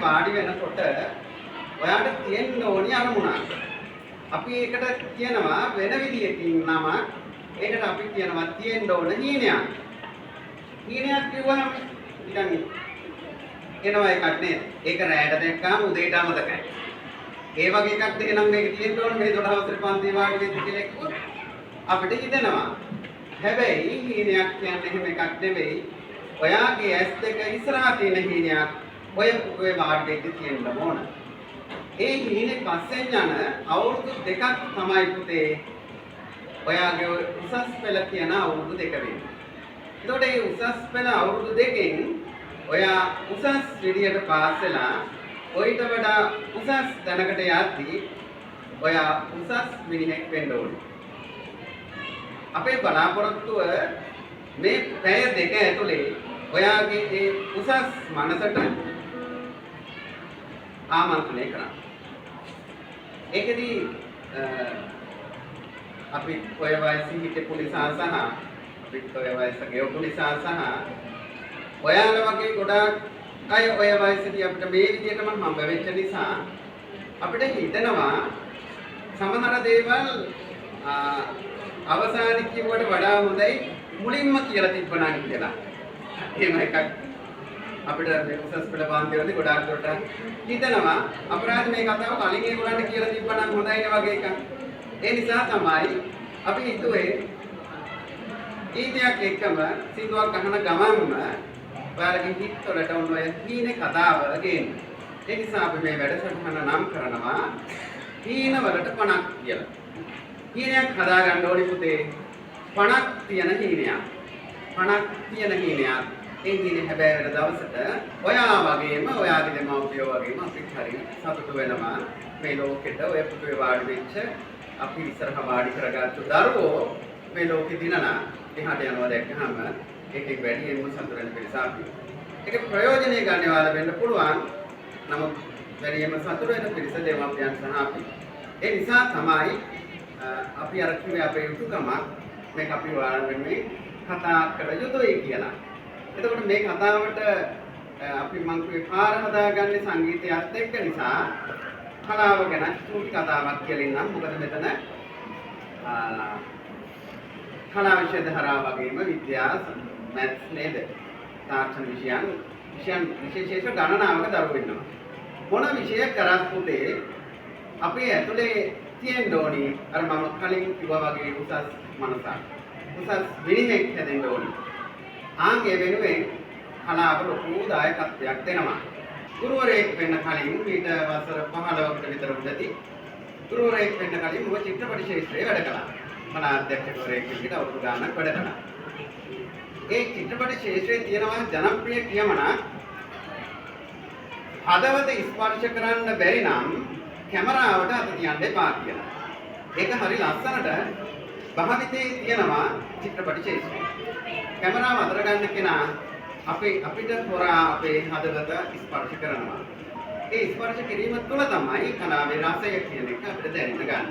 වාඩි වෙනකොට ඔයාට තියෙන්න ඕනි අරමුණක්. අපි ඒකට කියනවා වෙන විදියකින් නමක්. ඒකට අපි කියනවා තියෙන්න ඕන හීනයක්. හීනයක් කිව්වහම නිකන් එනවා එකක් නේද? ඒක රැයට දැක්කාම උදේට අමතකයි. ඒ වගේ එකක් දෙක නම් මේක තියෙන්න ඕන මේ 12 වසරේ පන්ති වාඩි වෙද්දි කියලා කිව්වොත් අපිට හිතෙනවා. හැබැයි හීනයක් කියන්නේ එහෙම එකක් නෙවෙයි. ඔයාගේ ඇස් දෙක ඉස්සරහා තියෙන හීනයක් ඔය ඔය වාඩි වෙද්දි තියෙන්න ඕන. ඒ හීනේ පස්සෙන් යන අවුරුදු 2ක් තමයි පුතේ ඔයාගේ ඔය උසස් පෙළ කියන අවුරුදු 2 වෙන්නේ. එතකොට මේ උසස් පෙළ අවුරුදු 2න් ඔයා උසස් විදියට පාස් වෙලා ඔయిత වඩා උසස් තැනකට යද්දී ඔයා උසස් මිනිහෙක් වෙන්න ඕනේ. අපේ බලාපොරොත්තුව මේ පැය 2 ඇතුලේ ඔයාගේ ඒ උසස් මනසට ආමන්ත්‍රණය කරන්න. ඒකෙදි අපි ඔය වයසේ හිටපු නිසා සහ අපිත් ඔය වයස ගෙවපු නිසා සහ ඔයාලා වගේ ගොඩාක් අය ඔය වයසේදී අපිට මේ විදියටම හම්බ වෙච්ච නිසා අපිට හිතෙනවා සමහර දේවල් අවසානයේ කිව්වට වඩා හොඳයි මුලින්ම කියලා තිබ්බනම් කියලා. එහෙම එකක් අපිට මේ උසස් පෙළ පන්ති වලදී ගොඩාක් දුරට හිතෙනවා අපරාධ මේ කතාව කලින් ඒගොල්ලන්ට කියලා තිබ්බනම් හොඳයි නේ වගේ එකක්. ඒ නිසා තමයි අපි හිතුවේ ගීතයක් එක්කම සින්දුවක් අහන ගමන්ම ඔයාලගේ හිත් වලට ඔන්න ඔය හීනේ කතාව ගේන්න. ඒ නිසා අපි මේ වැඩසටහන නම් කරනවා හීන වලට පණක් කියලා. හීනයක් හදාගන්න ඕනි පුතේ. පණක් තියෙන හීනයක්. පණක් තියෙන හීනයක්. ඒ හීනේ හැබැයි වෙන දවසට ඔයා වගේම ඔයාගේ දෙමව්පියෝ වගේම අපිත් හරි සතුටු වෙනවා මේ ලෝකෙට ඔය පුටුවේ වාඩි වෙච්ච අපි ඉස්සරහ වාඩි කරගත්තු දරුවෝ මේ ලෝකෙ දිනලා එහාට යනවා දැක්කහම ඒකෙන් වැඩියෙන්ම සතුටු වෙන පිරිස අපි. ඒක ප්‍රයෝජනෙ ගන්න ඔයාලා වෙන්න පුළුවන්. නමුත් වැඩියෙන්ම සතුටු වෙන පිරිස දෙමව්පියන් සහ අපි. ඒ නිසා තමයි අපි අර කිව්වේ අපේ යුතුයකමක් මේක අපි ඔයාලා වෙනුවෙන් කතා කළ යුතුයි කියලා. එතකොට මේ කතාවට අපි මං කිව්වේ පාර හදාගන්නේ සංගීතයත් එක්ක නිසා කලාව ගැන චූටි කතාවක් කියලා ඉන්නම්. මොකද මෙතන කලා විෂය ධාරා වගේම විද්‍යා, මැත්ස් නේද? තාක්ෂණ විෂයන් විෂයන් විශේෂ ගණනාවක දරුවෝ ඉන්නවා. මොන විෂය කරත් පුතේ අපේ ඇතුලේ තියෙන්න ඕනි අර මම කලින් කිව්වා වගේ උසස් මනසක්. උසස් මිනිහෙක් හැදෙන්න ඕනි. ආන් ඒ වෙනුවෙන් කලාව ලොකු දායකත්වයක් දෙනවා. ගුරුවරයෙක් වෙන්න කලින් මීට වසර 15කට විතර උඩදී ගුරුවරයෙක් වෙන්න කලින් මම චිත්‍රපට ක්ෂේත්‍රයේ වැඩ කළා. කලා අධ්‍යක්ෂකවරයෙක් විදිහට අවුරුදු ගාණක් වැඩ කළා. ඒ චිත්‍රපට ක්ෂේත්‍රයේ තියෙනවා ජනප්‍රිය කියමනක්, හදවත ස්පර්ශ කරන්න බැරි නම් කැමරාවට අත තියන්න එපා කියලා. ඒක හරි ලස්සනට භාවිතයේ තියෙනවා චිත්‍රපට ක්ෂේත්‍රයේ. කැමරාව අතර ගන්න කෙනා අපේ අපිට හොරා අපේ හදවත ස්පර්ශ කරනවා. ඒ ස්පර්ශ කිරීම තුළ තමයි කලාවේ රසය කියන එක අපිට දැනෙන්න ගන්න.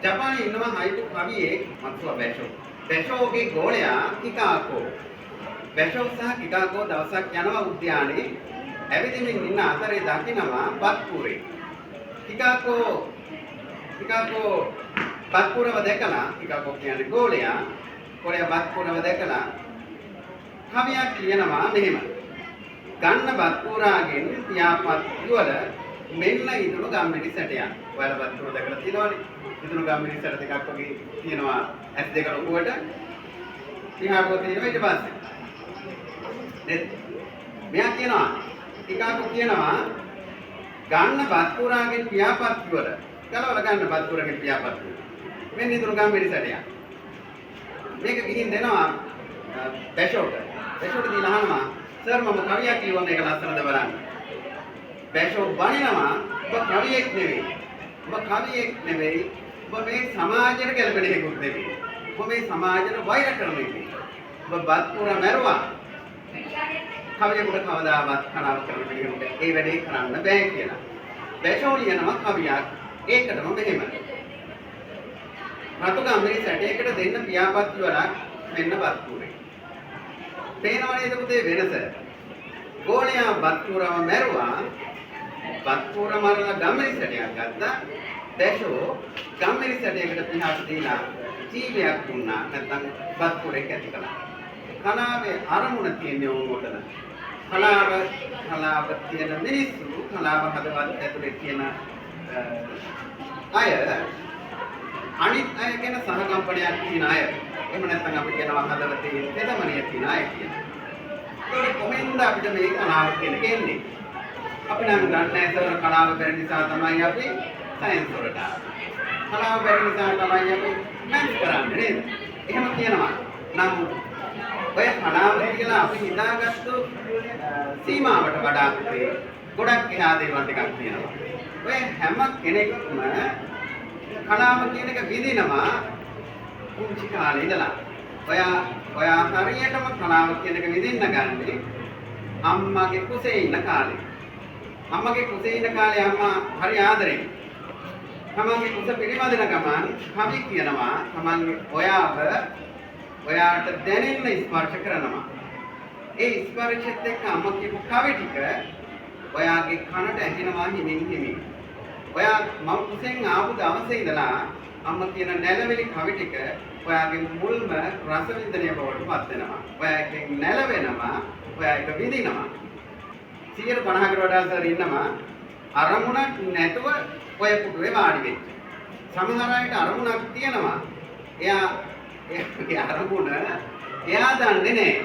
ජපානයේ ඉන්නවා හයිකු කවියෙක් මත්සුවා බැෂෝ. බැෂෝගේ ගෝලයා කිකාකෝ. බැෂෝ සහ කිකාකෝ දවසක් යනවා උද්‍යානයේ ඇවිදිමින් ඉන්න අතරේ දකිනවා බත්පුරේ. කිකාකෝ කිකාකෝ බත්පුරව දැකලා, කිකාකෝ කියන්නේ ගෝලයා, ගෝලයා බත්පුරව දැකලා කවියක් ලියනවා මෙහෙම. ගන්න බත්පුරාගෙන් පියාපත් යුවල මෙන්න ඉදුණු ගම්මිණි සැටයක්. ඔයාලා බත්පුර දැකලා තියෙනවනේ. ඉදුණු ගම්මිණි සැට දෙකක් වගේ තියෙනවා ඇස් දෙක ලොකුවට. පියාපත් තියෙනවා ඊට පස්සේ. නේද? මෙයා කියනවා කිකාකෝ කියනවා ගන්න බත්පුරාගෙන් පියාපත් යුවල. ගලවලා ගන්න බත්පුරගෙන් පියාපත් යුවල. මෙන්න ඉදුණු ගම්මිණි සැටයක්. මේක ගිහින් දෙනවා බැෂෝට. බැෂෝට දීලා අහනවා සර් මම කවියක් ලියුවා මේක ලස්සනද බලන්න. බැෂෝ බනිනවා ඔබ කවියෙක් නෙවෙයි. ඔබ කවියෙක් නෙවෙයි. ඔබ මේ සමාජයට ගැලපෙන එකෙකුත් නෙවෙයි. ඔබ මේ සමාජයට වෛර කරන එකෙක්. ඔබ බත්පුර මැරුවා. කවියෙකුට කවදාවත් කලාව කරන කෙනෙකුට ඒ වැඩේ කරන්න බෑ කියලා. බැෂෝ ලියනවා කවියක් ඒකටම මෙහෙම. රතු ගම්මිණි සැටයකට දෙන්න පියාපත් වලක් මෙන්න බත්පුරේ. පේනව නේද පුතේ වෙනස? ගෝලයා බත්පුරව මැරුවා. බත්පුර මරලා ගම්මිරිස් ඇටයක් ගත්තා. දැෂෝ ගම්මිරිස් ඇටයකට පිහක් දීලා ජීවයක් දුන්නා. නැත්නම් බත්පුරෙක් ඇති කළා. කලාවේ අරමුණ තියෙන්නේ ඕන් ඔතන. කලාව කලාව තියෙන මිනිස්සු, කලාව හදවත් ඇතුලේ තියෙන අය, අනිත් අය ගැන සහකම්පනයක් තියෙන අය. එහෙම නැත්නම් අපි කියනවා හදවතේ තෙදමනිය තියෙන අය කියලා. ඒකට කොහෙන්ද අපිට මේ කලාව කියන එක එන්නේ? අපි නම් දන්නේ නැහැ සර්, කලාව බැරි නිසා තමයි අපි සයන්ස් වලට ආවේ. කලාව බැරි නිසා තමයි අපි මැත්ස් කරන්නේ නේද? එහෙම කියනවා. නමුත් ඔය කලාව කියලා අපි හිතාගත්තු සීමාවට වඩා ගොඩක් එහා දේවල් ටිකක් තියෙනවා. ඔය හැම කෙනෙක්ම කලාව කියන එක විඳිනවා පුංචි කාලේ ඉඳලා. ඔයා හරියටම කලාව කියන එක විඳින්න ගන්නේ අම්මගේ කුසේ ඉන්න කාලේ. අම්මගේ කුසේ ඉන්න කාලේ අම්මා හරි ආදරෙයි. තමන්ගේ කුස පිළිමදින ගමන් කවි කියනවා. තමන්ගේ ඔයාව ඔයාට දැනෙන්න ස්පර්ශ කරනවා. ඒ ස්පර්ශෙත් එක්ක අම්මා කියපු කවි ටික ඔයාගේ කනට ඇහෙනවා හිමින් හිමින්. ඔයා මව් කුසෙන් ආපු දවසේ ඉඳලා අම්මා කියන නැලවිලි කවි ටික ඔයාගේ මුල්ම රස වින්දනය බවට පත් වෙනවා. ඔයා එකෙන් නැලවෙනවා, ඔයා එක විඳිනවා. 150කට වඩා සර් ඉන්නවා අරමුණක් නැතුව ඔය පුටුවේ වාඩි වෙච්ච. සමහර අයට අරමුණක් තියෙනවා. එයා එයාගේ අරමුණ එයා දන්නේ නැහැ.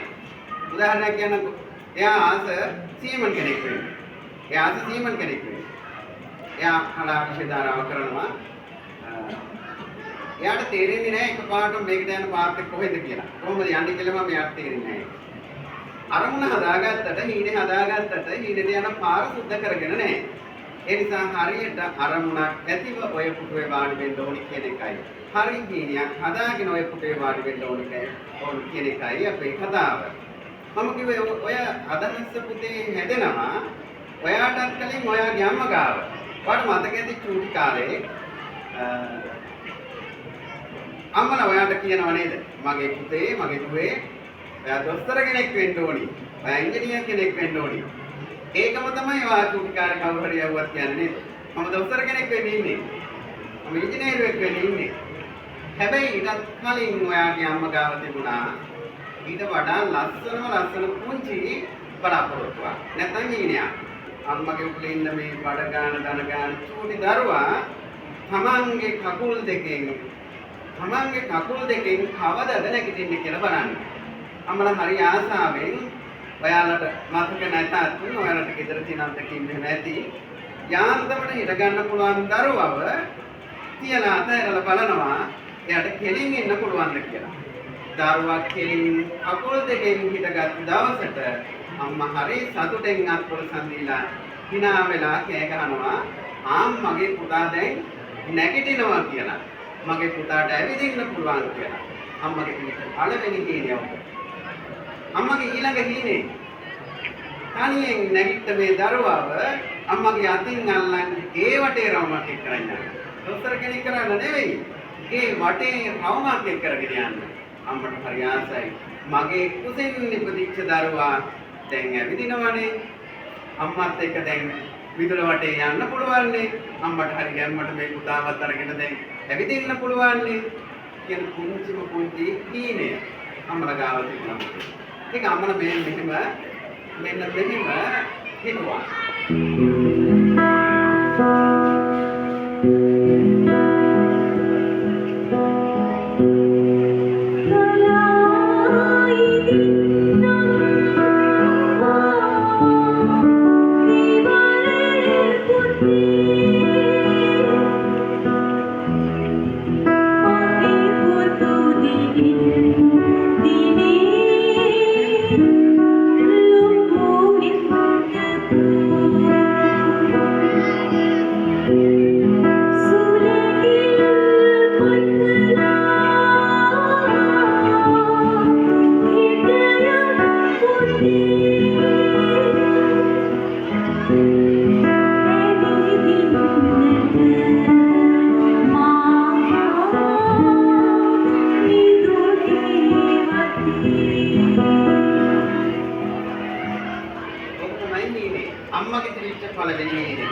උදාහරණයක් කියන්නකෝ. එයා ආස සීමන් කෙනෙක් වෙන්න. එයා ආස සීමන් කෙනෙක් වෙන්න. එයා කලා විෂය ධාරාව කරනවා. එයාට තේරෙන්නේ නැහැ එකපාරටම මේකට යන පාත් එක කොහෙන්ද කියලා. කොහොමද යන්නේ කියලා මම එයාට තේරෙන්නේ නැහැ. අරමුණ හදාගත්තට, හීනේ හදාගත්තට හීනෙට යන පාර සුද්ධ කරගෙන නැහැ. ඒ නිසා හරියට අරමුණක් ඇතිව ඔය පුටුවේ වාඩි වෙන්න ඕනි කියන එකයි. හරි හීනයක් හදාගෙන ඔය පුටුවේ වාඩි වෙන්න ඕනි කියන එකයි අපේ කතාව. මම කිව්වේ ඔය අදහස පුතේ හැදෙනවා ඔයාටත් කලින් ඔයාගේ අම්මා ගාව. ඔයාට මතක ඇති චූටි කාලේ අම්මලා ඔයාට කියනවා නේද? මගේ පුතේ, මගේ දුවේ, ඔයා දොස්තර කෙනෙක් වෙන්න ඕනි. ඔයා ඉංජිනේර කෙනෙක් වෙන්න ඕනි. ඒකම තමයි ඔයා චූටි කාලේ කවුරු හරි යවුවත් කියන්නේ නේද? මම දොස්තර කෙනෙක් වෙන්න ඉන්නේ. මම ඉංජිනේරුවෙක් වෙන්න ඉන්නේ. හැබැයි ඊටත් කලින් ඔයාගේ අම්මා ගාව තිබුණා ඊට වඩා ලස්සනම ලස්සන පුංචි බලාපොරොත්තුවක්. නැත්නම් හීනයක්. අම්මගේ උකුලේ ඉන්න මේ බඩ ගාන දන ගාන චූටි දරුවා තමන්ගේ කකුල් දෙකෙන් කවදද නැගිටින්නේ කියලා බලන්න. අම්මලා හරි ආසාවෙන් ඔයාලට මතක නැතත් ඔයාලට ගෙදර තියෙන අත්දැකීම් එහෙම ඇති. යාන්තමට හිට ගන්න පුළුවන් දරුවව තියලා අතහැරලා බලනවා එයාට කෙලින් ඉන්න පුළුවන්ද කියලා. දරුවා කෙලින් කකුල් දෙකෙන් හිටගත් දවසට අම්මා හරි සතුටෙන් අත්පොළසන් දීලා හිනා වෙලා කෑ ගහනවා, ආම් මගේ පුතා දැන් නැගිටිනවා කියලා. මගේ පුතාට ඇවිදින්න පුළුවන් කියලා. අම්මගේ පළවෙනි හීනය ඔක. අම්මගේ ඊළඟ හීනේ තනියෙන් නැගිට මේ දරුවව අම්මගේ අතින් අල්ලන් ගේ වටේ රවුමක් එක් කරන් යන්න. දොස්තර කෙනෙක් කරන්න නෙවෙයි. ගේ වටේ රවුමක් එක් කරගෙන යන්න. අම්මට හරි ආසයි. මගේ කුසෙන් ඉපදිච්ච දරුවා දැන් ඇවිදිනවනේ. අම්මත් එක්ක දැන් විදුල වටේ යන්න පුළුවන්නේ. අම්මට හරි ගැම්මට මේ පුතාවත් අරගෙන දැන් ඇවිදින්න පුළුවන්නේ කියන පුංචිම පුංචි හීනය අම්මලා ගාව තිබුණා. ඒක අම්මලා මේ මෙහෙම මෙන්න මෙහෙම හිතුවා. අම්මගේ තිබිච්ච පළවෙනි හීනේ.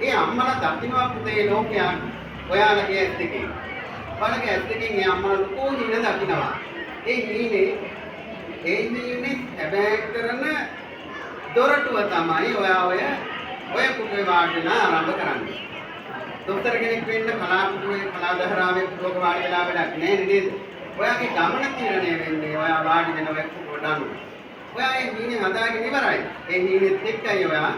ඒ අම්මලා දකින්නවා පුතේ ලෝකයක් ඔයාලගේ ඇස් දෙකෙන්. ඔයාලගේ ඇස් දෙකෙන් ඒ අම්මලා ලොකු හීන දකින්නවා. ඒ හීනේ ඒ හීනේ හැබෑ කරන දොරටුව තමයි ඔයා ඔය ඔය පුටුවේ වාඩි වෙලා ආරම්භ කරන්නේ. දොස්තර කෙනෙක් වෙන්න කලා පුටුවේ කලා දහරාවේ පුටුවක වාඩි වෙලා වැඩක් නෑ නේද? ඔයාගේ ගමන තීරණය වෙන්නේ ඔයා වාඩි වෙන ඔය පුටුවට අනුව. ඔයා ඒ හීනේ හදාගෙන ඉවරයි. ඒ හීනෙත් එක්කයි ඔයා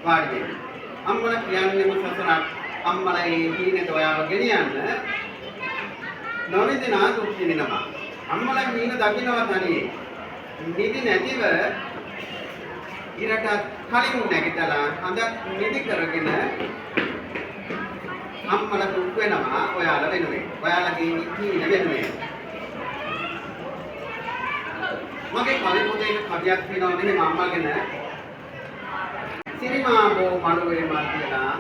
වාඩි වෙන්නේ. අම්මලා කියන්නේම සසරක්. අම්මලා ඒ හීනෙට ඔයාව ගෙනියන්න නොවිදිනා දුක් විඳිනවා. අම්මලා හීන දකින්නවා තනියේ. නිදි නැතිව ඉරට කලින් නැගිටලා හඳක් නිදි කරගෙන අම්මලා දුක් වෙනවා ඔයාලා වෙනුවෙන්. ඔයාලගේ හීන වෙනුවෙන්. මගේ කවි පොතේ කවියක් තියෙනවා මෙහෙම අම්මා ගැන. සිරිමා බෝ මළුවේ මල් කියලා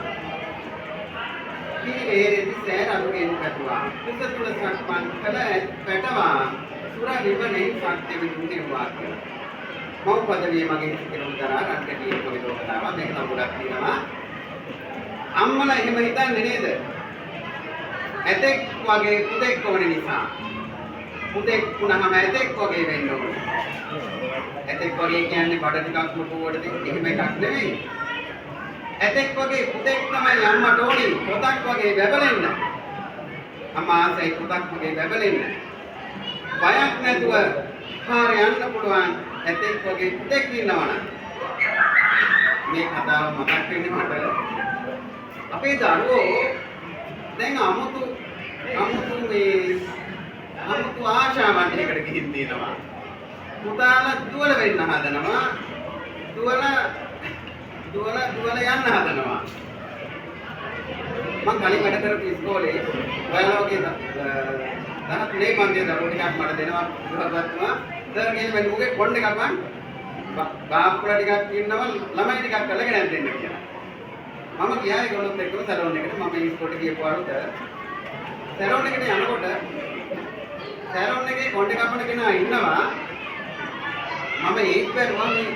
පිරි වේරෙදි සෑර අරුගෙන් පැතුවා. කුස තුල සක්මන් කළ පැටවා සුර විමනෙන් සත්‍ය විදුන් නෙව්වා කියලා. මව් පදවිය මගේ සිතේ දරා රටකටියේ මගේ ලෝකතාව මේක නම් ගොඩක් තියෙනවා. අම්මලා එහෙම හිතන්නේ නේද? ඇතෙක් වගේ පුතෙක් ඕන නිසා. පුතෙක් වුණාම ඇතෙක් වගේ වෙන්න ඕනේ. ඇතෙක් වගේ කියන්නේ බඩ ටිකක් ලොකුවට එහෙම එකක් නෙවෙයි. ඇතෙක් වගේ පුතෙක් තමයි අම්මට ඕනි. පොතක් වගේ බැබලෙන්න. අම්මා ආසයි පොතක් වගේ බැබලෙන්න. බයක් නැතුව පාරේ යන්න පුළුවන් ඇතෙක් වගේ පුතෙක් ඉන්නවනම්. මේ කතාව මතක් වෙන්නේ මට. අපේ දරුවෝ දැන් අමුතු අමුතු මේ අමුතු ආශාවන් ටිකකට ගිහින් තියෙනවා. පුතාලා දුවල වෙන්න හදනවා. දුවලා දුවලා දුවලා යන්න හදනවා. මං කලින් වැඩ කරපු ඉස්කෝලේ ඔයාලා වගේ 13 පන්තියේ දරුවෝ ටිකක් මට දෙනවා විභාගවත්තුමා. සර් කියන මෙන්න මුගේ කොණ්ඩ එකක් මං බාප්පුලා ටිකක් ඉන්නවා ළමයි ටිකක් අල්ලගෙන යන්න දෙන්න කියලා. මම ගියා ඒගොල්ලොත් එක්කම සැලෝන් එකට. මම මේ ඉස්කෝලේට ගියපු අරුත සැලෝන් එකට යනකොට සැලෝන් එකේ කොණ්ඩ කපන කෙනා ඉන්නවා. මම ඒත් බැලුවා මේ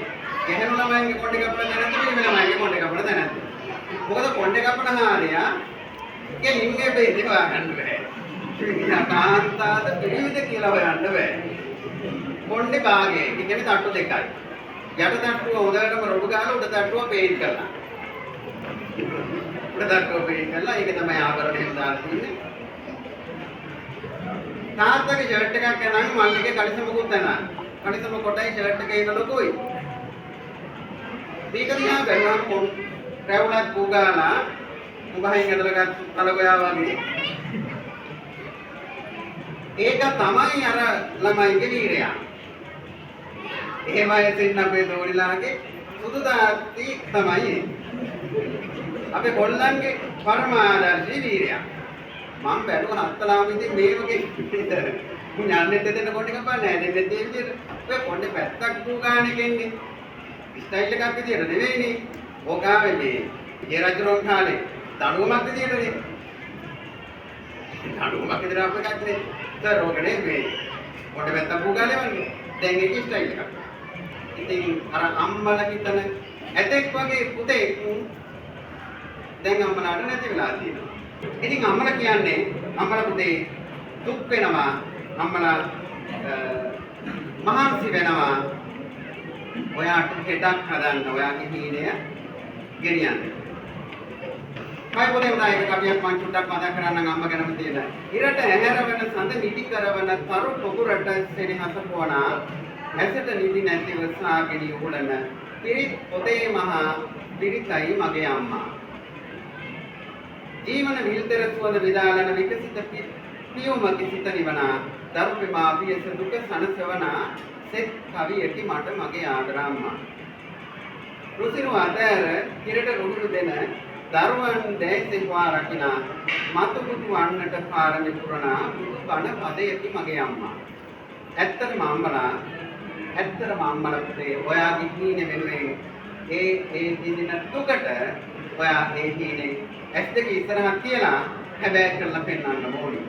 ගැහැණු ළමයින්ගේ කොණ්ඩ කපන තැනද පිරිමි ළමයින්ගේ කොණ්ඩ කපන තැනද. මොකද කොණ්ඩ කපන හානියා ගේ ලිංගය බෙහෙත් හොයාගන්න බෑ. මිනිහා කාන්තාද පිරිමිද කියලා හොයන්න බෑ. කොණ්ඩේ භාගයේ, ඒ කියන්නේ තට්ටු දෙකයි. යට තට්ටුව හොඳටම රොඩු ගහලා උඩ තට්ටුව පේන්ට් කරලා. උඩ තට්ටුව පේන්ට් කරලා ඒක තමයි ආභරණ එහෙම දාලා තින්නේ. තාත්තගේ ෂර්ට් එකක් අරන් මල්ලිගේ කලිසමකුත් අරන්. කලිසම කොටයි ෂර්ට් එකේ ඉන්න ලොකුයි. මේක දිහා බැලුවම කොන් රැවුලක් උගාලා උඹහින් ඇදලා ගත්ත තලගොයා වගේ. ඒක තමයි අර ළමයිගේ වීරයා. එහෙම ඇසෙන්න අපේ දෝරිලාගේ සුදු තාත්ති තමයි ඒ. අපේ කොල්ලන්ගේ පරම ආදර්ශී වීරයා. මම බැලුවා හත්තලාම ඉතින් මේ වගේ උන් යන්නෙත් දෙන්න කොණ්ඩේ කපන්නේ නෑ දෙන්නෙත් ඒ විදියට. ඔය කොණ්ඩේ පැත්තක් දූ ගාන එකෙන්නේ. ස්ටයිල් එකක් විදියට නෙවෙයිනේ. ඕකාවේ මේ විජය රජුරන් කාලේ දඬුවමක් විදියටනේ. දඬුවමක් විදියට අප එකක් නේ. සර් ඕකනේ මේ කොණ්ඩේ පැත්තක් දූ ගානේ වගේ. දැන් ඒකේ ස්ටයිල් එකක්. ඉතින් අර අම්මලා හිතන ඇතෙක් වගේ පුතෙක් දැන් අම්මලාට නැති වෙලා තියෙනවා. ඉතින් අම්මලා කියන්නේ අම්මලා පුතේ දුක් වෙනවා, අම්මලා මහන්සි වෙනවා ඔයාට හෙටක් හදන්න, ඔයාගේ හීනය ගෙනියන්න. කයි පොතේ උදා එක කවියක් මං චුට්ටක් මතක් කරන්නම් අම්මා ගැනම තියෙන. ඉරට ඇහැරවන සඳ නිදි කරවන තරු පොකුරට සෙනෙහස පොනා ඇසට නිදි නැතිව සාගෙනි උහුලන පිරිත් පොතේ මහා පිරිතයි මගේ අම්මා. ජීවන විල්තර සුවඳ විදාලන විකසිත පියුමකි සිත නිවනා දරු පෙමා පියස දුක සනසවනා සෙත් කවියකි මට මගේ ආදර අම්මා. රුසිරු අතෑර කිරට රුහිරු දෙන දරුවන් දැසේ හොවා රකිනා මතු බුදු වන්නට පාරමි පුරනා බුදු බණ පදයකි මගේ අම්මා. ඇත්තටම අම්මලා ඇත්තටම අම්මලා පුතේ ඔයාගේ හීන වෙනුවෙන් ඒ ඒ විඳින දුකට ඔයා ඒ හීනේ ඇස් දෙක ඉස්සරහට තියලා හැබෑ කරලා පෙන්වන්න ඕනි.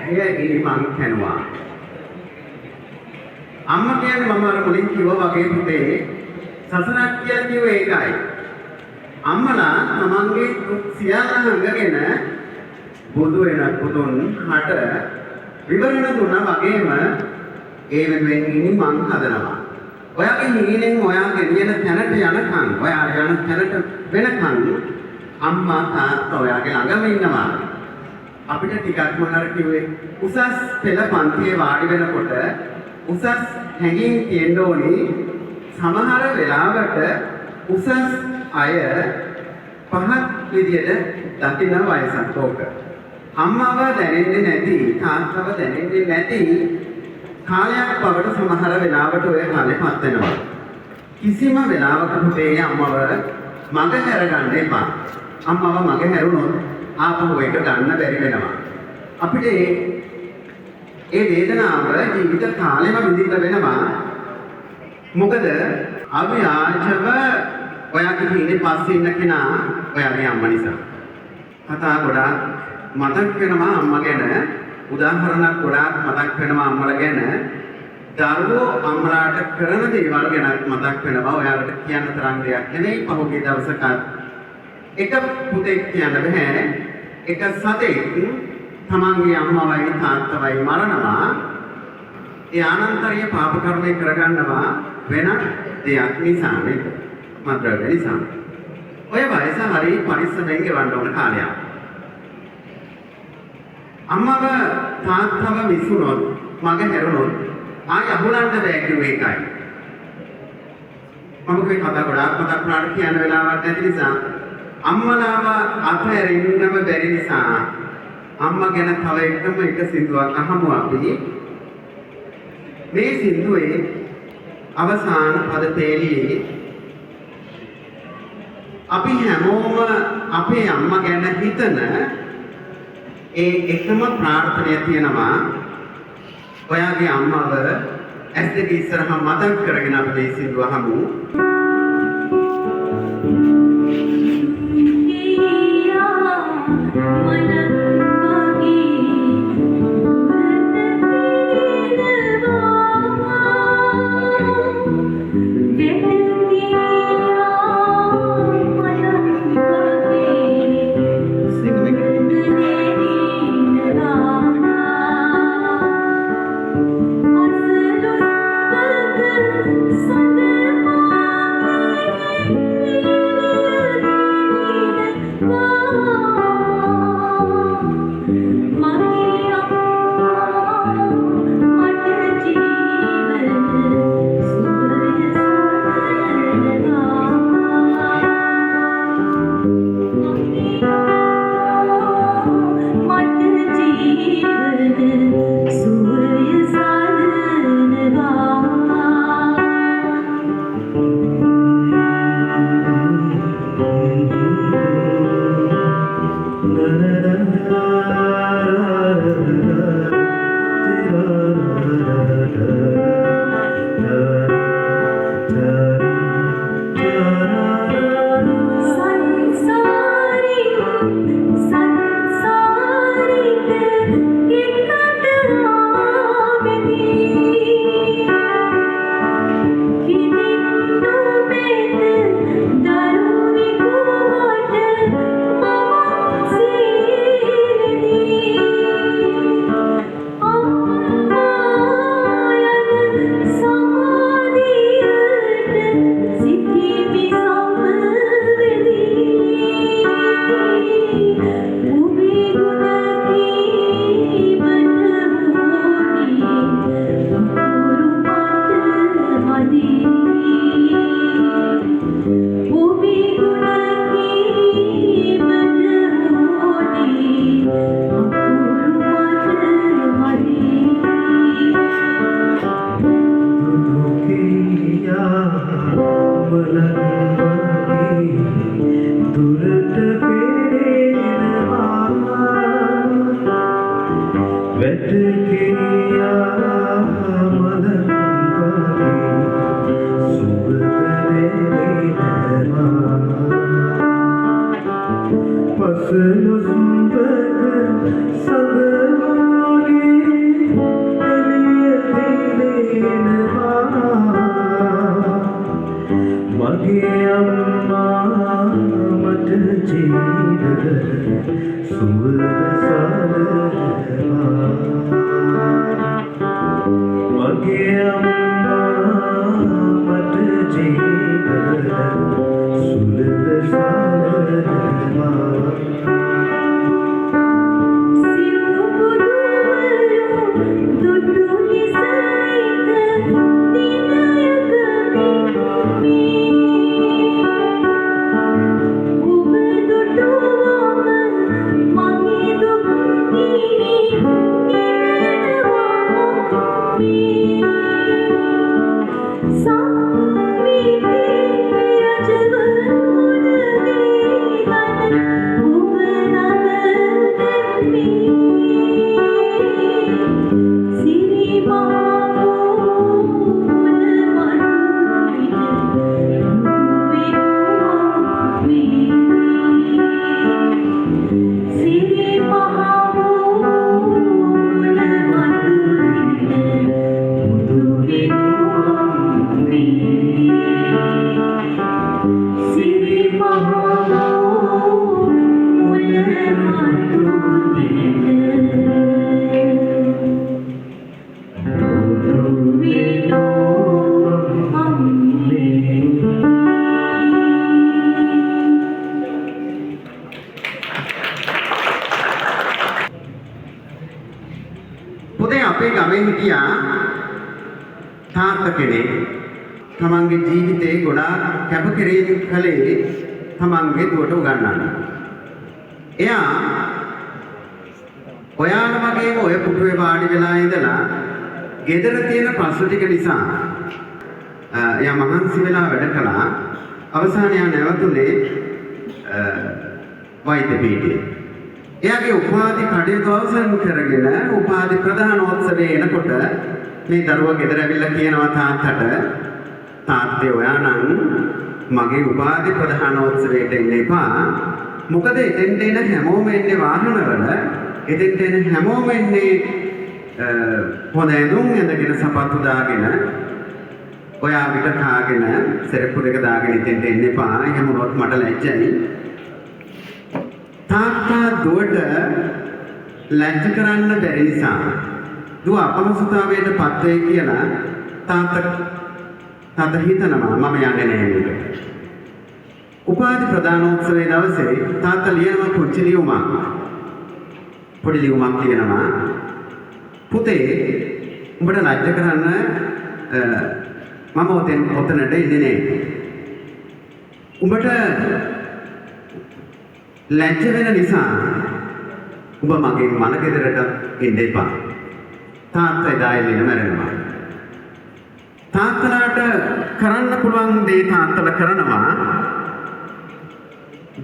එය ඉනිමං කැනුවා. අම්මා කියන්නේ මම අර මුලින් කිව්වා වගේ පුතේ සසරක් කියලා කිව්වේ ඒකයි. අම්මලා තමන්ගේ දුක් සියල්ල හංගගෙන බුදු වෙන බුදුන් හට විවරණ දුන්නා වගේම ඒ වෙනුවෙන් ඉනිමං හදනවා. ඔයාගේ හීනෙන් ඔයා ගෙනියන තැනට යනකම්, ඔයා යන තැනට වෙනකම් අම්මා තාත්තා ඔයාගේ ළඟම ඉන්නවා. අපිට ටිකක් මම අර කිව්වේ උසස් පෙළ පන්තියේ වාඩි වෙනකොට උසස් හැඟීම් තියෙන්න ඕනි. සමහර වෙලාවට උසස් අය පහත් විදියට දකින වයසක් ඕක. අම්මව දැනෙන්නේ නැති, තාත්තව දැනෙන්නේ නැති කාලයක් බවට සමහර වෙලාවට ඔය කාලේ පත් වෙනවා. කිසිම වෙලාවක පුතේ අම්මව මග හැරගන්න එපා. අම්මව මග හැරුණොත් ආපහු ඒක ගන්න බැරි වෙනවා. අපිට ඒ වේදනාව ජීවිත කාලෙම විඳින්න වෙනවා. මොකද අව්‍යාජව ඔයාගේ හීනේ පස්සේ ඉන්න කෙනා ඔයාගේ අම්මා නිසා. කතා ගොඩාක් මතක් වෙනවා අම්මා ගැන. උදාහරණක් ගොඩාක් මතක් වෙනවා අම්මලා ගැන. දරුවෝ අම්මලාට කරන දේවල් ගැනත් මතක් වෙනවා. ඔයාලට කියන්න තරම් දෙයක් නෙවෙයි. පහුගිය දවසකත් එක පුතෙක් කියන්න බෑ. එක සතෙක් තමන්ගේ අම්මවයි තාත්තවයි මරනවා. ඒ ආනන්තරීය පාප කර්මය කරගන්නවා වෙනත් දෙයක් නිසා නේද? මද්ද්‍රව්‍ය නිසා. ඔය වයස හරි පරිස්සමෙන් ගෙවන්න ඕන කාලයක්. අම්මව තාත්තව මිසුනොත් මග හැරුණොත් ආයෙ අහුලන්න බෑ කිව්වේ ඒකයි. මම කිව්වේ කතා ගොඩාක් මතක් වුණාට කියන්න වෙලාවක් නැති නිසා අම්මලාව අතහැරෙන්නම බැරි නිසා අම්මා ගැන තව එකම එක සින්දුවක් අහමු අපි. මේ සින්දුවේ අවසාන පද පේළියේ අපි හැමෝම අපේ අම්මා ගැන හිතන ඒ එකම ප්‍රාර්ථනය තියෙනවා. ඔයාගේ අම්මව ඇස් දෙක ඉස්සරහා මතක් කරගෙන අපි මේ සින්දුව අහමු. පසළොස්වක සඳ අපේ ගමේ හිටියා තාත්තා කෙනෙක්. තමන්ගේ ජීවිතේ ගොඩාක් කැපකිරීම කළේ තමන්ගේ දුවට උගන්වන්න. එයා ඔයාලා වගේම ඔය පුටුවේ වාඩි වෙලා ඉඳලා ගෙදර තියෙන ප්‍රශ්න ටික නිසා එයා මහන්සි වෙලා වැඩ කළා. අවසානයේ එයා නැවතුනේ වෛද්‍ය පීඨයේ. එයාගේ උපාධි කටයුතු අවසන් කරගෙන උපාධි ප්‍රධානෝත්සවයේ එනකොට මේ දරුවා ගෙදර ඇවිල්ලා කියනවා තාත්තට, තාත්තේ ඔයා නම් මගේ උපාධි ප්‍රධානෝත්සවයට එන්න එපා. මොකද එතෙන්ට එන හැමෝම එන්නේ වාහනවල, එතෙන්ට එන හැමෝම එන්නේ හොඳ ඇඳුම් ඇඳගෙන සපත්තු දාගෙන, ඔයා විට කාගෙන සෙරප්පු දෙක දාගෙන එතෙන්ට එන්න එපා. එහෙම වුණොත් මට ලැජ්ජයි. තාත්තා දුවට ලැජ්ජ කරන්න බැරි නිසා දුව අපහසුතාවයට පත් වෙයි කියලා තාත්තා හිතනවා මම යන්නේ නෑ මේකට. උපාධි ප්‍රදානෝත්සවයේ දවසේ තාත්තා ලියනවා පුංචි ලියුමක්. පොඩි ලියුමක් ලියනවා. පුතේ උඹට ලැජ්ජ කරන්න මම ඔතනට එන්නේ නෑ. උඹට ලැජ්ජ වෙන නිසා උඹ මගේ මල ගෙදරට එන්න එපා. තාත්තා එදා එල්ලෙන මැරෙනවා. තාත්තලාට කරන්න පුළුවන් දේ තාත්තලා කරනවා.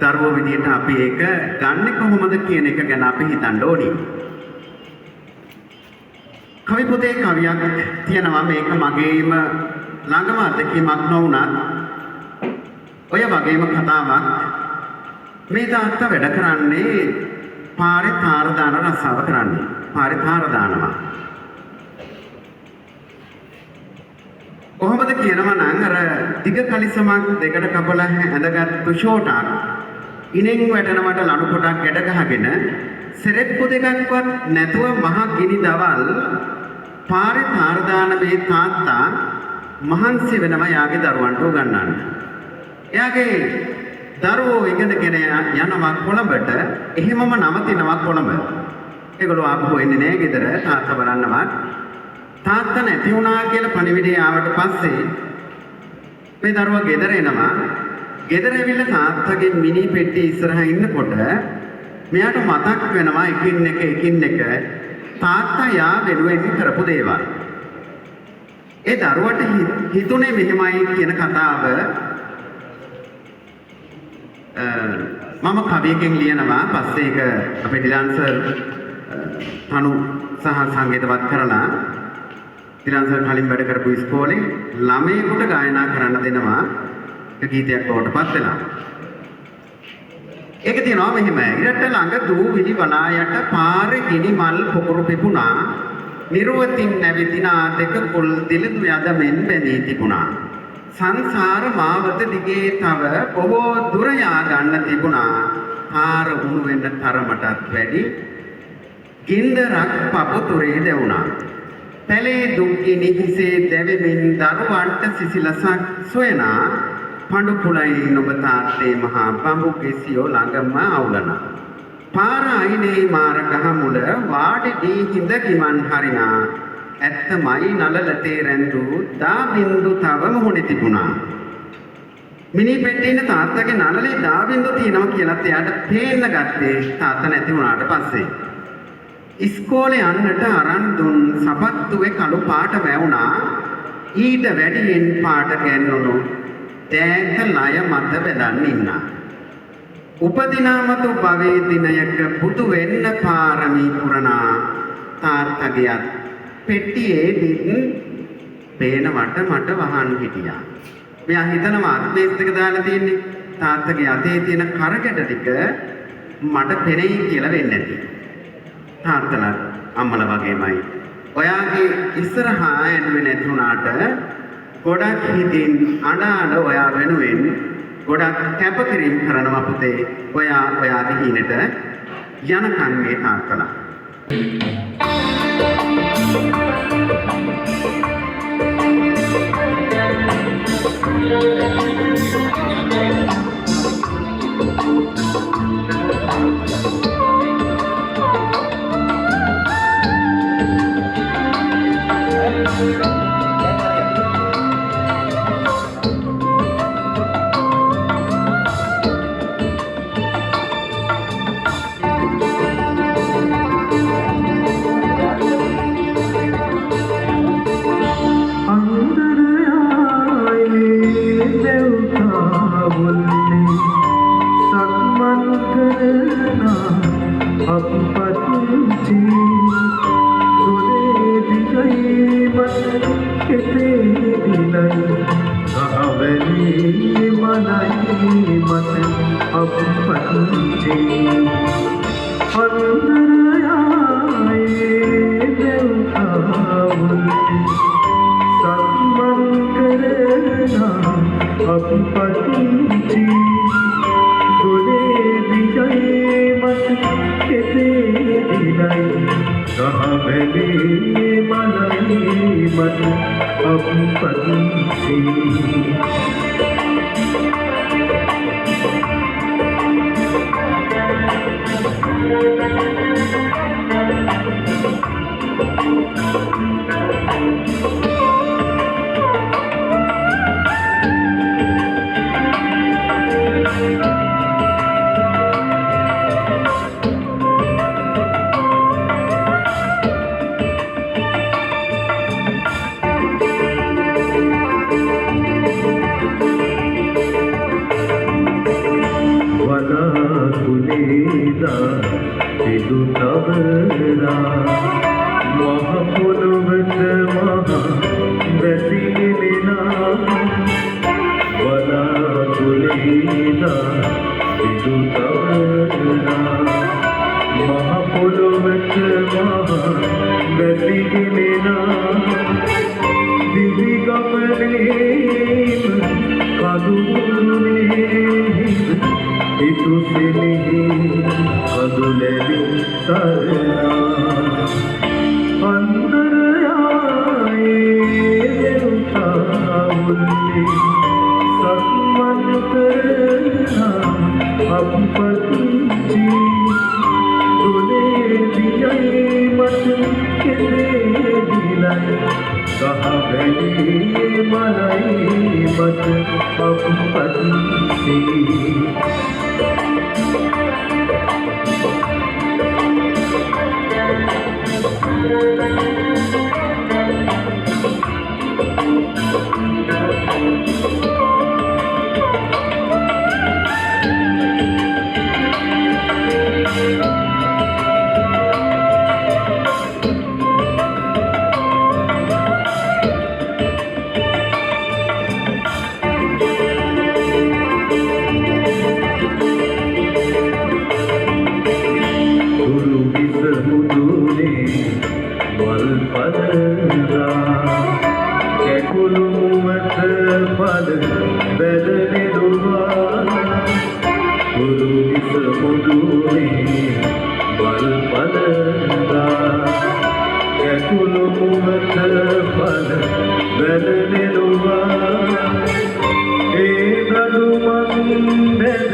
දරුවෝ විදියට අපි ඒක ගන්නෙ කොහොමද කියන එක ගැන අපි හිතන්න ඕනි. කවි පොතේ කවියක් තියෙනවා. මේක මගේම ළඟම අත්දැකීමක් නොවුනත් ඔය වගේම කතාවක්. මේ තාත්තා වැඩ කරන්නේ පාරේ තාර දාන රස්සාව කරන්නේ. පාරේ තාර දානවා. කොහොමද කියනවා නම් අර දිග කලිසමක් දෙකට කපලා ඇඳගත්තු ෂෝටක් ඉනෙන් වැටෙනවට ලණු පොටක් ගැට ගහගෙන සෙරෙප්පු දෙකක්වත් නැතුව මහ ගිනි දවල් පාරේ තාර දාන මේ තාත්තා මහන්සි වෙනවා යාගේ දරුවන්ට උගන්වන්න. එයාගේ දරුවෝ ඉගෙනගෙන යනවා කොළඹට, එහෙමම නවතිනවා කොළඹ. ඒගොල්ලෝ ආපහු එන්නේ නෑ ගෙදර තාත්තා බලන්නවත්. තාත්තා නැති වුණා කියලා පණිවිඩය ආවට පස්සේ මේ දරුවා ගෙදර එනවා. ගෙදර ඇවිල්ලා තාත්තගේ මිනි පෙට්ටිය ඉස්සරහා ඉන්නකොට මෙයාට මතක් වෙනවා එකින් එක එකින් එක තාත්තා යා වෙනුවෙන් කරපු දේවල්. ඒ දරුවට හිතුනේ මෙහෙමයි කියන කතාව මම කවියකින් ලියනවා. පස්සේ ඒක අපේ ඩිලාන් සර් තනු සහ සංගීතවත් කරලා ඩිලාන් සර් කලින් වැඩ කරපු ඉස්කෝලේ ළමයෙකුට ගායනා කරන්න දෙනවා. ඒක ගීතයක් බවට පත් වෙලා. ඒක තියෙනවා මෙහෙම. ඉරට ළඟ දූවිලි වලා යට පාරේ ගිනි මල් පොකුරු පිපුණා. නිර්වතින් නැවිදිනා දෙක කුල් දිලිඳු යදමින් බැඳී තිබුණා. සංසාර මාවත දිගේ තව බොහෝ දුර යා ගන්න තිබුණා. පාර උණු වෙන්න තරමටත් වැඩි ගින්දරක් පපුතුරේ දැවුණා. පැලේ දුක් ගිනි හිසේ දැවෙමින් දරුවන්ට සිසිලසක් සොයනා. පඳු කුලයි නුඹ තාත්තේ මහා බඹු කෙසියෝ ළඟම අවුලනා. පාර අයිනේ මාර ගහ මුල වාඩි දී හිඳ ගිමන් හරිනා. ඇත්තමයි නලලතේ රැඳු දා බින්දු තව මුහුණේ තිබුණා. මිනි පෙට්ටියේ ඉන්න තාත්තගේ නලලේ දා බින්දු තියෙනවා කියලාත් එයාට පේන්න ගත්තේ තාත්තා නැති වුණාට පස්සේ. ඉස්කෝලේ යන්නට අරන් දුන් සපත්තුවේ කළු පාට වැවුණා. ඊට වැඩියෙන් පාට ගැන්නුණු දෑත ලය මත බැඳන් ඉන්නා. උපදිනා මතු භවයේ දිනයක බුදු වෙන්න පාරමී පුරනා. තාත්තගේ අත් පෙට්ටියේ දිත් පේනවට මට වහන් හිටියා. මෙයා හිතනවා අත්මේස් දෙක දාලා තියෙන්නේ තාත්තගේ අතේ තියෙන කරකැට ටික මට පෙනෙයි කියලා වෙන්නේ නැති. තාත්තලා අම්මලා වගේමයි. ඔයාගේ ඉස්සරහා ඇඬුවේ නැති වුණාට ගොඩක් හිතින් අඬ අඬ ඔයා වෙනුවෙන් ගොඩක් කැපකිරීම කරනවා පුතේ. ඔයා ඔයාගේ හීනට යනකන් මේ තාත්තලා. අපපච්චි දොලේ දියයි මට කෙතේ දිලයි ගහ බැලේ මලයි මට අපපච්චි. වලාකුලේදා සිදු තවරා මහ පොළොවට මහ වැසිගෙනෙනා, වලාකුලේදා සිදු තවරා මහ පොළොවට මහ වැසිගෙනෙනා, දිවි ගමනේම කඳුළුනේ හිතු සෙනෙහි කඳුලැලි සරලා, අන්දර යායේ දෙව්තාවුල්ලේ සක්මන් කරනා අපපච්චි, දොලේ දියයි මට කෙතේ දිලයි ගහ බැලේ මලයි මට අපපච්චි. තුරු විස මුදුනේ මල් පලලා, කැකුළු මුවත පල බැලනෙළුවා, තුරු විස මුදුනේ මල් පලලා, කැකුළු මුවත පල බැලනෙළුවා, ඒ දඩු මන් බැද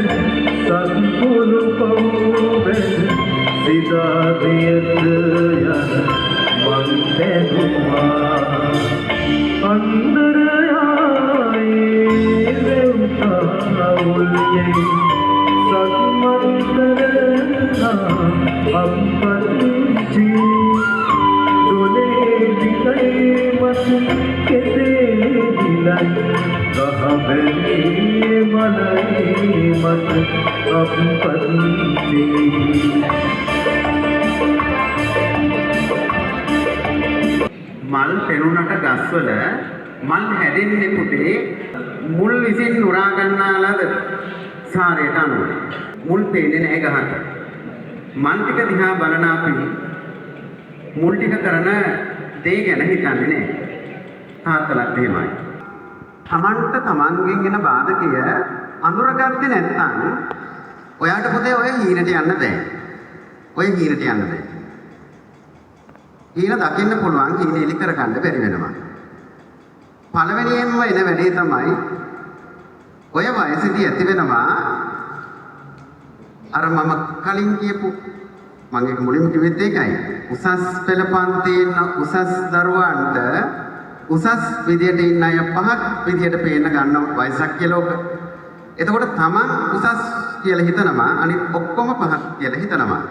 සත්පුරු පව් බැද සිතාදියට යන මං දැනුවා, අන්දර යායේ දෙව්තාවුල්යේ සක්මන් කරනා අපපච්චි, දොලේ දිලයි මට කෙතේ දිලයි ගහ බැලේ මලයි මට අපපච්චි. මල් පෙනුනට ගස්වල මල් හැදෙන්නේ පුතේ මුල් විසින් උරා ගන්නා ලද සාරයට අනුව. මුල් පේන්නේ නැහැ ගහක. මල් ටික දිහා බලන අපි මුල් ටික කරන දේ ගැන හිතන්නේ නැහැ. තාත්තලත් එහෙමයි. තමන්ට තමන්ගෙන් එන බාධකය අඳුරගත්තේ නැත්නම් ඔයාට පුතේ ඔය හීනට යන්න බෑ. ඔය හීනට යන්න බෑ. හීන දකින්න පුළුවන්, හීන එලි කරගන්න බැරි වෙනවා. පළවෙනියෙන්ම එන වැඩේ තමයි ඔය වයසේදී ඇති වෙනවා අර මම කලින් කියපු, මම ඒක මුලින්ම කිව්වෙත් ඒකයි. උසස් පෙළ පන්තියේ ඉන්න උසස් දරුවන්ට උසස් විදියට ඉන්න අය පහත් විදියට පේන්න ගන්න වයසක් කියලා ඔක. එතකොට තමන් උසස් කියලා හිතනවා, අනිත් ඔක්කොම පහත් කියලා හිතනවා.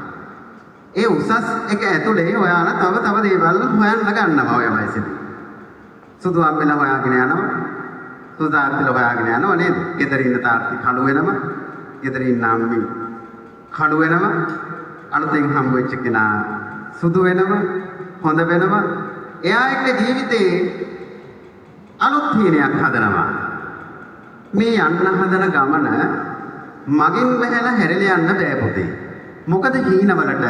ඒ උසස් එක ඇතුලේ ඔයාලා තව තව දේවල් හොයන්න ගන්නවා ඔය වයසේදී. සුදු අම්මලා හොයාගෙන යනවා. සුදු තාත්තිලා හොයාගෙන යනවා නේද? ගෙදර ඉන්න තාත්ති කළු වෙනවා. ගෙදර ඉන්න අම්මි කළු වෙනවා. අලුතෙන් හම්බ වෙච්ච කෙනා සුදු වෙනවා. හොඳ වෙනවා. එයා එක්ක ජීවිතේ අලුත් හීනයක් හදනවා. මේ යන්න හදන ගමන මගින් බහැලා හැරිලා යන්න බෑ පුතේ. මොකද හීනවලට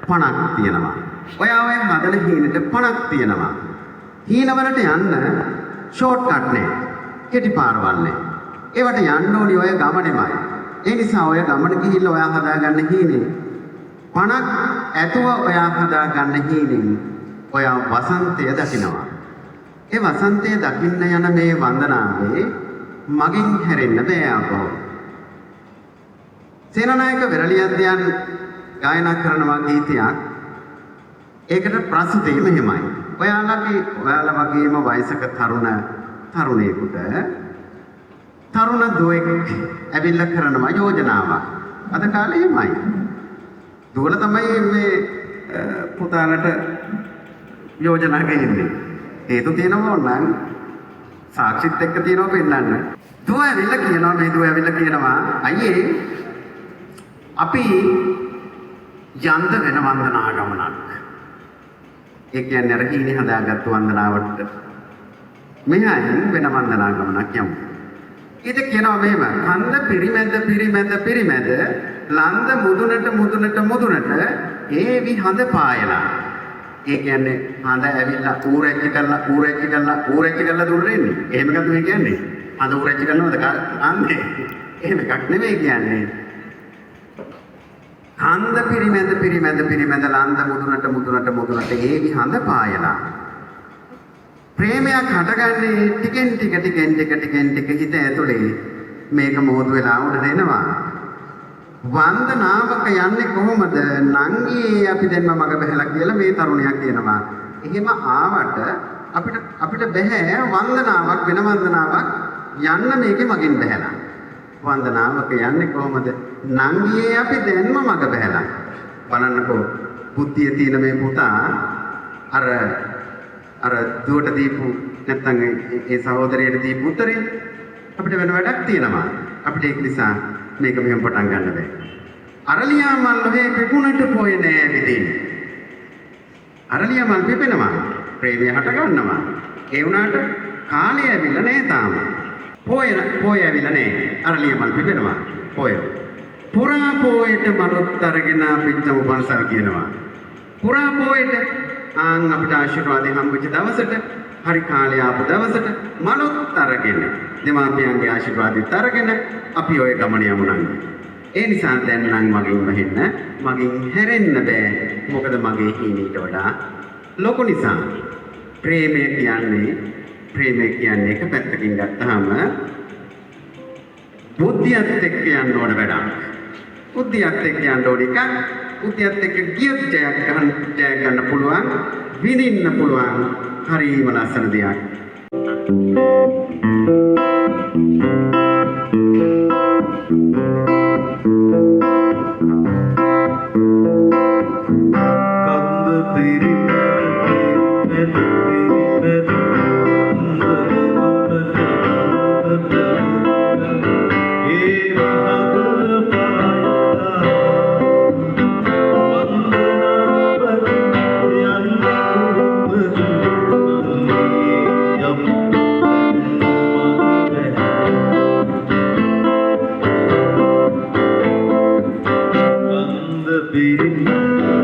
පණක් තියෙනවා. ඔයා ඔය හදන හීනෙට පණක් තියෙනවා. හීනවලට යන්න ෂෝට් කට් නෑ. කෙටි පාරවල් නෑ. ඒවට යන්න ඕනි ඔය ගමනේමයි. ඒ නිසා ඔය ගමන ගිහිල්ලා ඔයා හදාගන්න හීනේ පණක් ඇතුව ඔයා හදාගන්න හීනෙන් ඔයා වසන්තය දකිනවා. ඒ වසන්තය දකින්න යන මේ වන්දනාවේ මගෙන් හැරෙන්න බෑ ආපහු. සේනානායක වෙරළියද්දයන් ගායනා කරනවා ගීතයක්. ඒකට ප්‍රස්තුතිය මෙහෙමයි. ඔයාලා වගේම වයසක තරුණයෙකුට තරුණ දුවෙක් ඇවිල්ලා කරනවා යෝජනාවක්. අද කාලේ එහෙමයි. දුවල තමයි මේ පුතාලට යෝජනා ගෙන්නේ. හේතු තියෙනවා නම් සාක්ෂිත් එක්ක තියෙනවා පෙන්නන්න. දුව ඇවිල්ලා කියනවා, මේ දුව ඇවිල්ලා කියනවා, අයියේ අපි යන්න වෙන වන්දනා ගමනක්. ඒ කියන්නේ අර හීනේ හදාගත්තු වන්දනාවට මෙහායින් වෙන වන්දනා ගමනක් යමු. ඊට කියනවා මෙහෙම, කන්ද පිරිමැද පිරිමැද පිරිමැද ලන්ද මුදුනට මුදුනට මුදුනට ඒවි හඳ පායලා. ඒ කියන්නේ හඳ ඇවිල්ලා ඌරැච්චි කරලා ඌරැච්චි කරලා ඌරැච්චි කරලා දුර එන්නේ. එහෙම එකක් නෙමෙයි කියන්නේ. හඳ ඌරැච්චි කරනවද අන්නේ? එහෙම එකක් නෙමෙයි කියන්නේ. කන්ද පිරිමැද පිරිමැද පිරිමැද ලන්ද මුදුනට මුදුනට මුදුනට ඒවි හඳ පායලා. ප්‍රේමයක් හටගන්නේ ටිකෙන් ටික ටිකෙන් ටික ටිකෙන් ටික හිත ඇතුලේ මේක මොහොත වෙලා උඩට එනවා. වන්දනාවක යන්නේ කොහොමද නංගියේ අපි දෙන්න මග බහැලා කියලා මේ තරුණයා කියනවා. එහෙම ආවට අපිට බැහැ වන්දනාවක් වෙන වන්දනාවක් යන්න මේකේ මගින් බැහැලා. වන්දනාවක යන්නේ කොහොමද නංගියේ අපි දෙන්නම මග බැහැලා. බලන්නකෝ බුද්ධිය තියෙන මේ පුතා අර අර දුවට දීපු නැත්නම් ඒ සහෝදරයට දීපු උත්තරේ අපිට වෙන වැඩක් තියෙනවා. අපිට ඒක නිසා මේක මෙහෙම පටන් ගන්න බෑ. අරලියා මල් ඔහේ පිපුණට පොය නෑ විදින්. අරලියා මල් පිපෙනවා. ප්‍රේමය හට ගන්නවා. ඒ වුණාට කාලය ඇවිල්ලා නෑ තාම. පොය පොය ඇවිල්ලා නෑ. අරලියා මල් පිපෙනවා. පොය. පුරා පොයට මලොත් අරගෙන පිච්චම පන්සල් කියනවා. පුරා පොයට ආන් අපිට ආශිර්වාදය හම්බෙච්ච දවසට, හරි කාලය ආපු දවසට මලොත් අරගෙන දෙමාපියන්ගේ ආශිර්වාදෙත් අරගෙන අපි ඔය ගමන යමු නංගි. ඒ නිසා දැන් නම් මගෙන් වහින්න මගෙන් හැරෙන්න බෑ. මොකද මගේ හීනීට වඩා ලොකු නිසා. ප්‍රේමය කියන්නේ එක පැත්තකින් ගත්තාම බුද්ධියත් එක්ක යන්න ඕන වැඩක්. බුද්ධියත් එක්ක යන්න ඕන එකක්. බුද්ධියත් එක්ක ගියොත් ජයක් ගන්න පුළුවන්, විඳින්න පුළුවන්. හරිම ලස්සන දෙයක්. කන්ද පිරිමැද පිරිමැද ලන්ද මුදුනට මුදුනට ඒ විහඳ පායලා. වන්දනාවක යන්නේ කොහොමද නංගියේ අපි දැන්ම මග බැහැලා. කන්ද පිරිමැද ලන්ද මුදුනට මුදුනට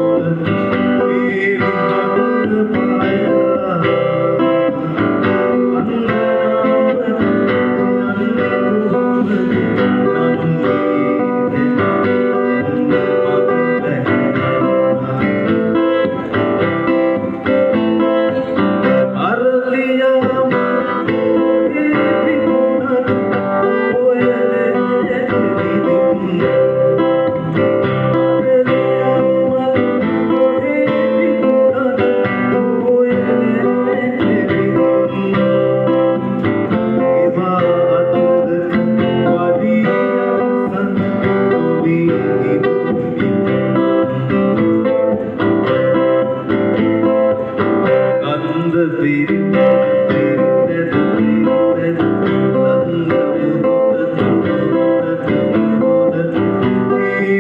මුදුනට ඒ විහඳ පායලා. වන්දනාවක යන්නේ කොහොමද නංගියේ දැන්ම මග බැහැලා. අරලියා මල් පිපුණට පොය නෑ විදින්. අරලියා මල් පිපුණට පොය නෑ විදින්. ඒවා අතක වඩියා සඳ කන්ද පිරිමැද පිරිමැද පිරිමැද ලන්ද මුදුනට මුදුනට මුදුනට ඒ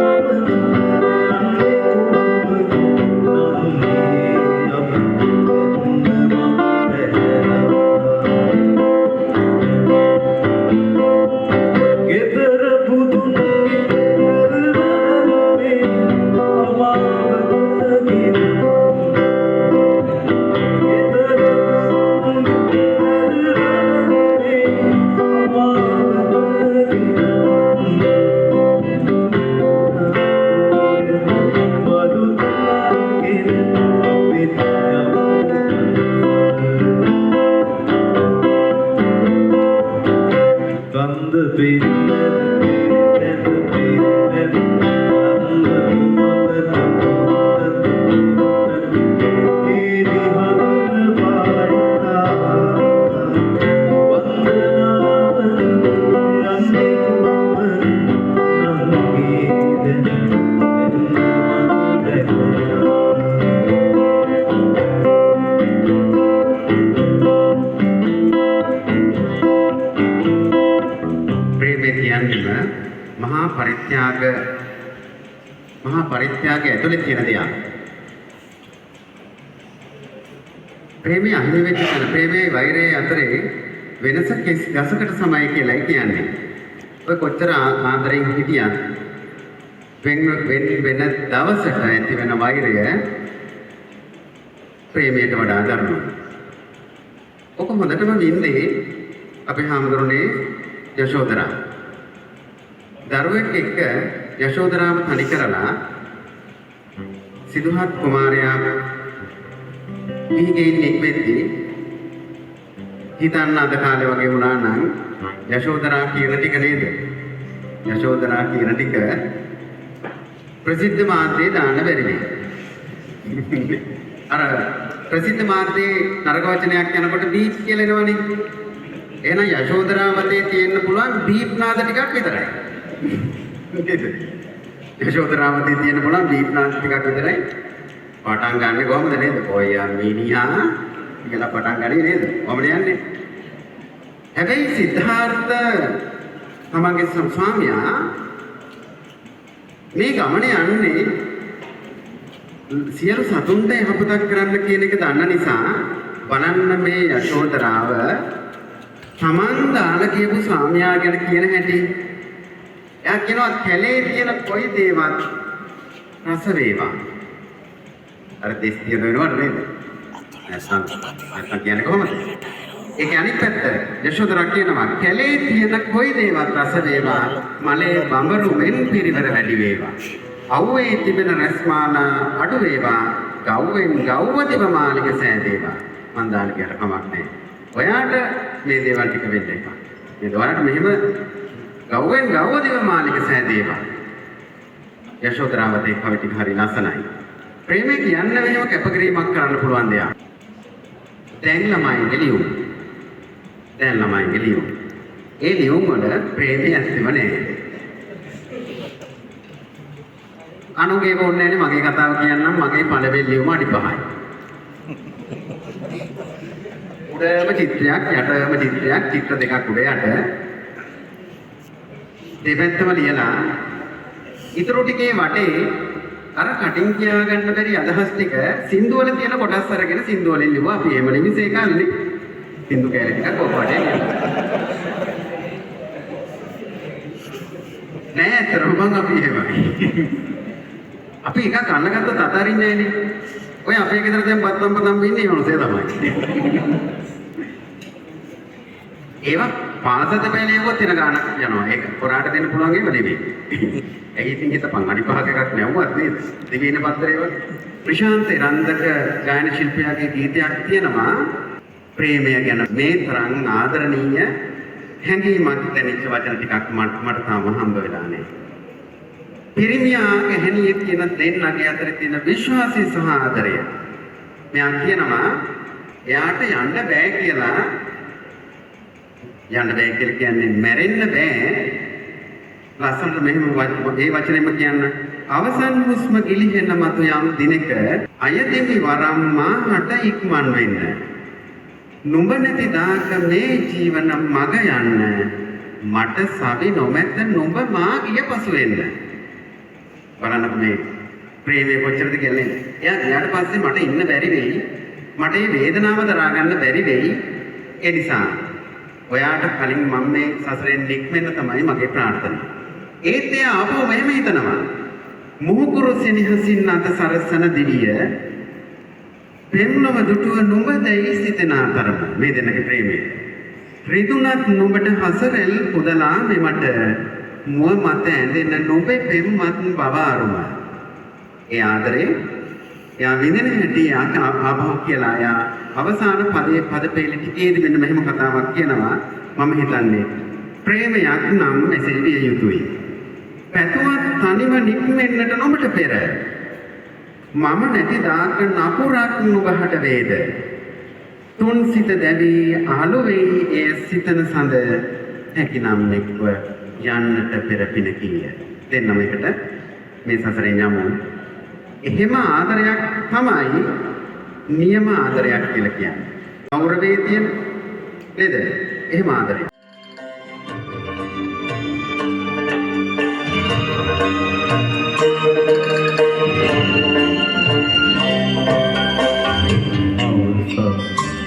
විහඳ පායලා. වන්දනාවක යන්නේ කොහොමද නංගියේ අපි දෙන්න මග බැහැලා. වන්ද පිරිමැද පිරිමැද පිරිමැද ලන්ද මුවතට මුවතට මුවතට ඒ විහාර පාරිතා වන්දනාවන යන්නේ කුමරු නංගී දැන් එන්න මං දැකලා. ප්‍රේමය කියන්නේම මහා පරිත්‍යාග, මහා පරිත්‍යාගය ඇතුලේ තියෙන දෙයක්. ප්‍රේමය අහිමි වෙච්ච තැන, ප්‍රේමයයි වෛරයයි අතරේ වෙනස කෙස් ගසකට සමයි කියලායි කියන්නේ. ඔය කොච්චර ආදරෙන් හිටියත් වෙන වෙන දවසට ඇති වෙන වෛරය ප්‍රේමයට වඩා දරුණුයි. ඔක හොඳටම වින්දේ අපේ හාමුදුරනේ යශෝදරා. දරුවෙක් එක්ක යශෝදරාව තනි කරලා සිදුහත් කුමාරයා ගිහිගෙයින් නික්මෙද්දී හිතන්න අද කාලේ වගේ වුණා නම් යශෝදරා කියන ටික නේද? යශෝදරා කියන ටික ප්‍රසිද්ධ මාධ්‍යයේ දාන්න බැරි වෙයි. අර ප්‍රසිද්ධ මාධ්‍යයේ නරක වචනයක් යනකොට බීප් කියලා එනවනේ. එහෙනම් යශෝදරා මතේ තියෙන්න පුළුවන් බීප් නාද ටිකක් විතරයි. නේද? යශෝදරා මතේ තියෙන්න පුළුවන් බීප් නාද ටිකක් විතරයි. පටන් ගන්නෙ කොහොමද නේද? ඔය මිනිහා කියලා පටන් ගන්නේ නේද? කොහොමද යන්නේ? හැබැයි සිද්ධාර්ථ තමන්ගේ ස්වාමියා මේ ගමන යන්නේ සියලු සතුන්ට යහපතක් කරන්න කියන එක දන්න නිසා බලන්න මේ යශෝදරාව තමන් දාලා කියපු ස්වාමියා ගැන කියන හැටි. එයා කියනවා කැලේ තියෙන කොයි දේවත් රස වේවා. අර දෙස් තියෙන වෙනවට නේද? නැත්නම් කියන්නේ කොහොමද? ඒක අනිත් පැත්ත. යශෝදරා කියනවා කැලේ තියෙන කොයි දේවත් රස වේවා, මලේ බඹරු මෙන් පිරිවර වැඩි වේවා. අව්වේ තිබෙන රැස්මාන අඩු වේවා, ගව්වෙන් ගව්ව තිබ මාලික සෑදේවා. මං දාලා කියට කමක් නැහැ. ඔයාට මේ දේවල් ටික වෙන්න එපා. නේද? ඔයාට මෙහෙම ගව්වෙන් ගව්ව තිබ මාලික සෑදේවා. යශෝදරාවතේ කවි ටික හරි ලස්සනයි. ප්‍රේමය කියන්නේ මෙහෙම කැපකිරීමක් කරන්න පුළුවන් දෙයක්. දැන් ළමයින්ගේ ලියුම්. දැන් ළමයින්ගේ ලියුම්. ඒ ලියුම් වල ප්‍රේමය ඇත්තෙම නෑ. අනුගේ ඕනේ නෑනේ මගේ කතාව කියන්නම්. මගේ පළවෙනි ලියුම අඩි 5යි. උඩම චිත්‍රයක් යටම චිත්‍රයක්, චිත්‍ර දෙකක් උඩ යට දෙපැත්තම ලියලා ඉතුරු ටිකේ වටේ අර කටින් කියා ගන්න බැරි අදහස් ටික සින්දු වල තියෙන කොටස් අරගෙන සින්දු වලින් ලිව්වා. අපි එහෙම නෙමෙයි ඒ කාලේ සින්දු කෑලි ටිකක් ඔක වටේ ලියනවා. නෑ ඇත්තටම බං අපි එහෙමයි. අපි එකක් අල්ලගත්තොත් අතාරින්නේ නෑනේ. ඔය අපේ ගෙදර දැන් බත් අම්බ තම්බ ඉන්නේ මේ මනුස්සයා තමයි. ඒවා පාසත පෑලෙව්වොත් එන ගාණක් යනවා. ඒක හොරාට දෙන්න පුළුවන් ඒවා නෙමෙයි. ඇයි ඉතින් හිතපන් අඩි 5ක එකක් නැව්වත් නේද? දිවයින පත්තරේ වගේ. ප්‍රශාන්ත රන්දක ගායන ශිල්පියාගේ ගීතයක් තියෙනවා ප්‍රේමය ගැන මේ තරම් ආදරණීය හැඟීමක් දැනෙච්ච වචන ටිකක් මට තාම හම්බ වෙලා නෑ. පිරිමියා ගැහණිය කියන දෙන්නගේ අතර තියෙන විශ්වාසය සහ ආදරය. මෙයා කියනවා එයාට යන්න බෑ කියලා. යන්න බෑ කියලා කියන්නේ මැරෙන්න බෑ. ලස්සනට මෙහෙම ඒ වචනේම කියන්න. අවසන් හුස්ම ගිලිහෙන මතු යම් දිනක අයදෙමි වරම් මාහට ඉක්මන් වෙන්න. නුඹ නැති දාක මේ ජීවන මග යන්න. මට සවි නොමැත නුඹ මා ගිය පසු වෙන්න. බලන්නකො මේ ප්‍රේමය කොච්චරද කියලා නේද? එයා ගියාට පස්සේ මට ඉන්න බැරි වෙයි. මට මේ වේදනාව දරා ගන්න බැරි වෙයි. ඒ නිසා ඔයාට කලින් මම මේ සසරෙන් නික්මෙන්න තමයි මගේ ප්‍රාර්ථනාව. ඒත් එයා ආපහු මෙහෙම හිතනවා. මුහුකුරු සෙනෙහසින් අත සරසන දිවිය පෙම්ලොව දුටුව නුඹ දැයි සිතෙන තරම. මේ දෙන්නගේ ප්‍රේමය. රිදුනත් නුඹට හසරෙල් පුදලා මෙමට මුව මත ඇඳෙන නුඹේ පෙම්වත් බව අරුම. ඒ ආදරේ එයා විඳින හැටි එයා ආපහු කියලා එයා අවසාන පදයේ පද පෙළ ටිකේදී මෙන්න මෙහෙම කතාවක් කියනවා. මම හිතන්නේ ප්‍රේමයක් නම් එසේ විය යුතුයි. පැතුවත් තනිව නික්මෙන්නට නොබට පෙර මම නැති දාක නපුරක් නුඹහට වේද? තුන් සිත දැවි අහලු වෙයි එය සිතන සඳ හැකිනම් එක්ව යන්නට පෙර පින කීය. දෙන්නම එකට මේ සසරෙන් යමු. එහෙම ආදරයක් තමයි නියම ආදරයක් කියලා කියන්නේ. ගෞරවයේ තියෙන නේද? එහෙම ආදරයක්.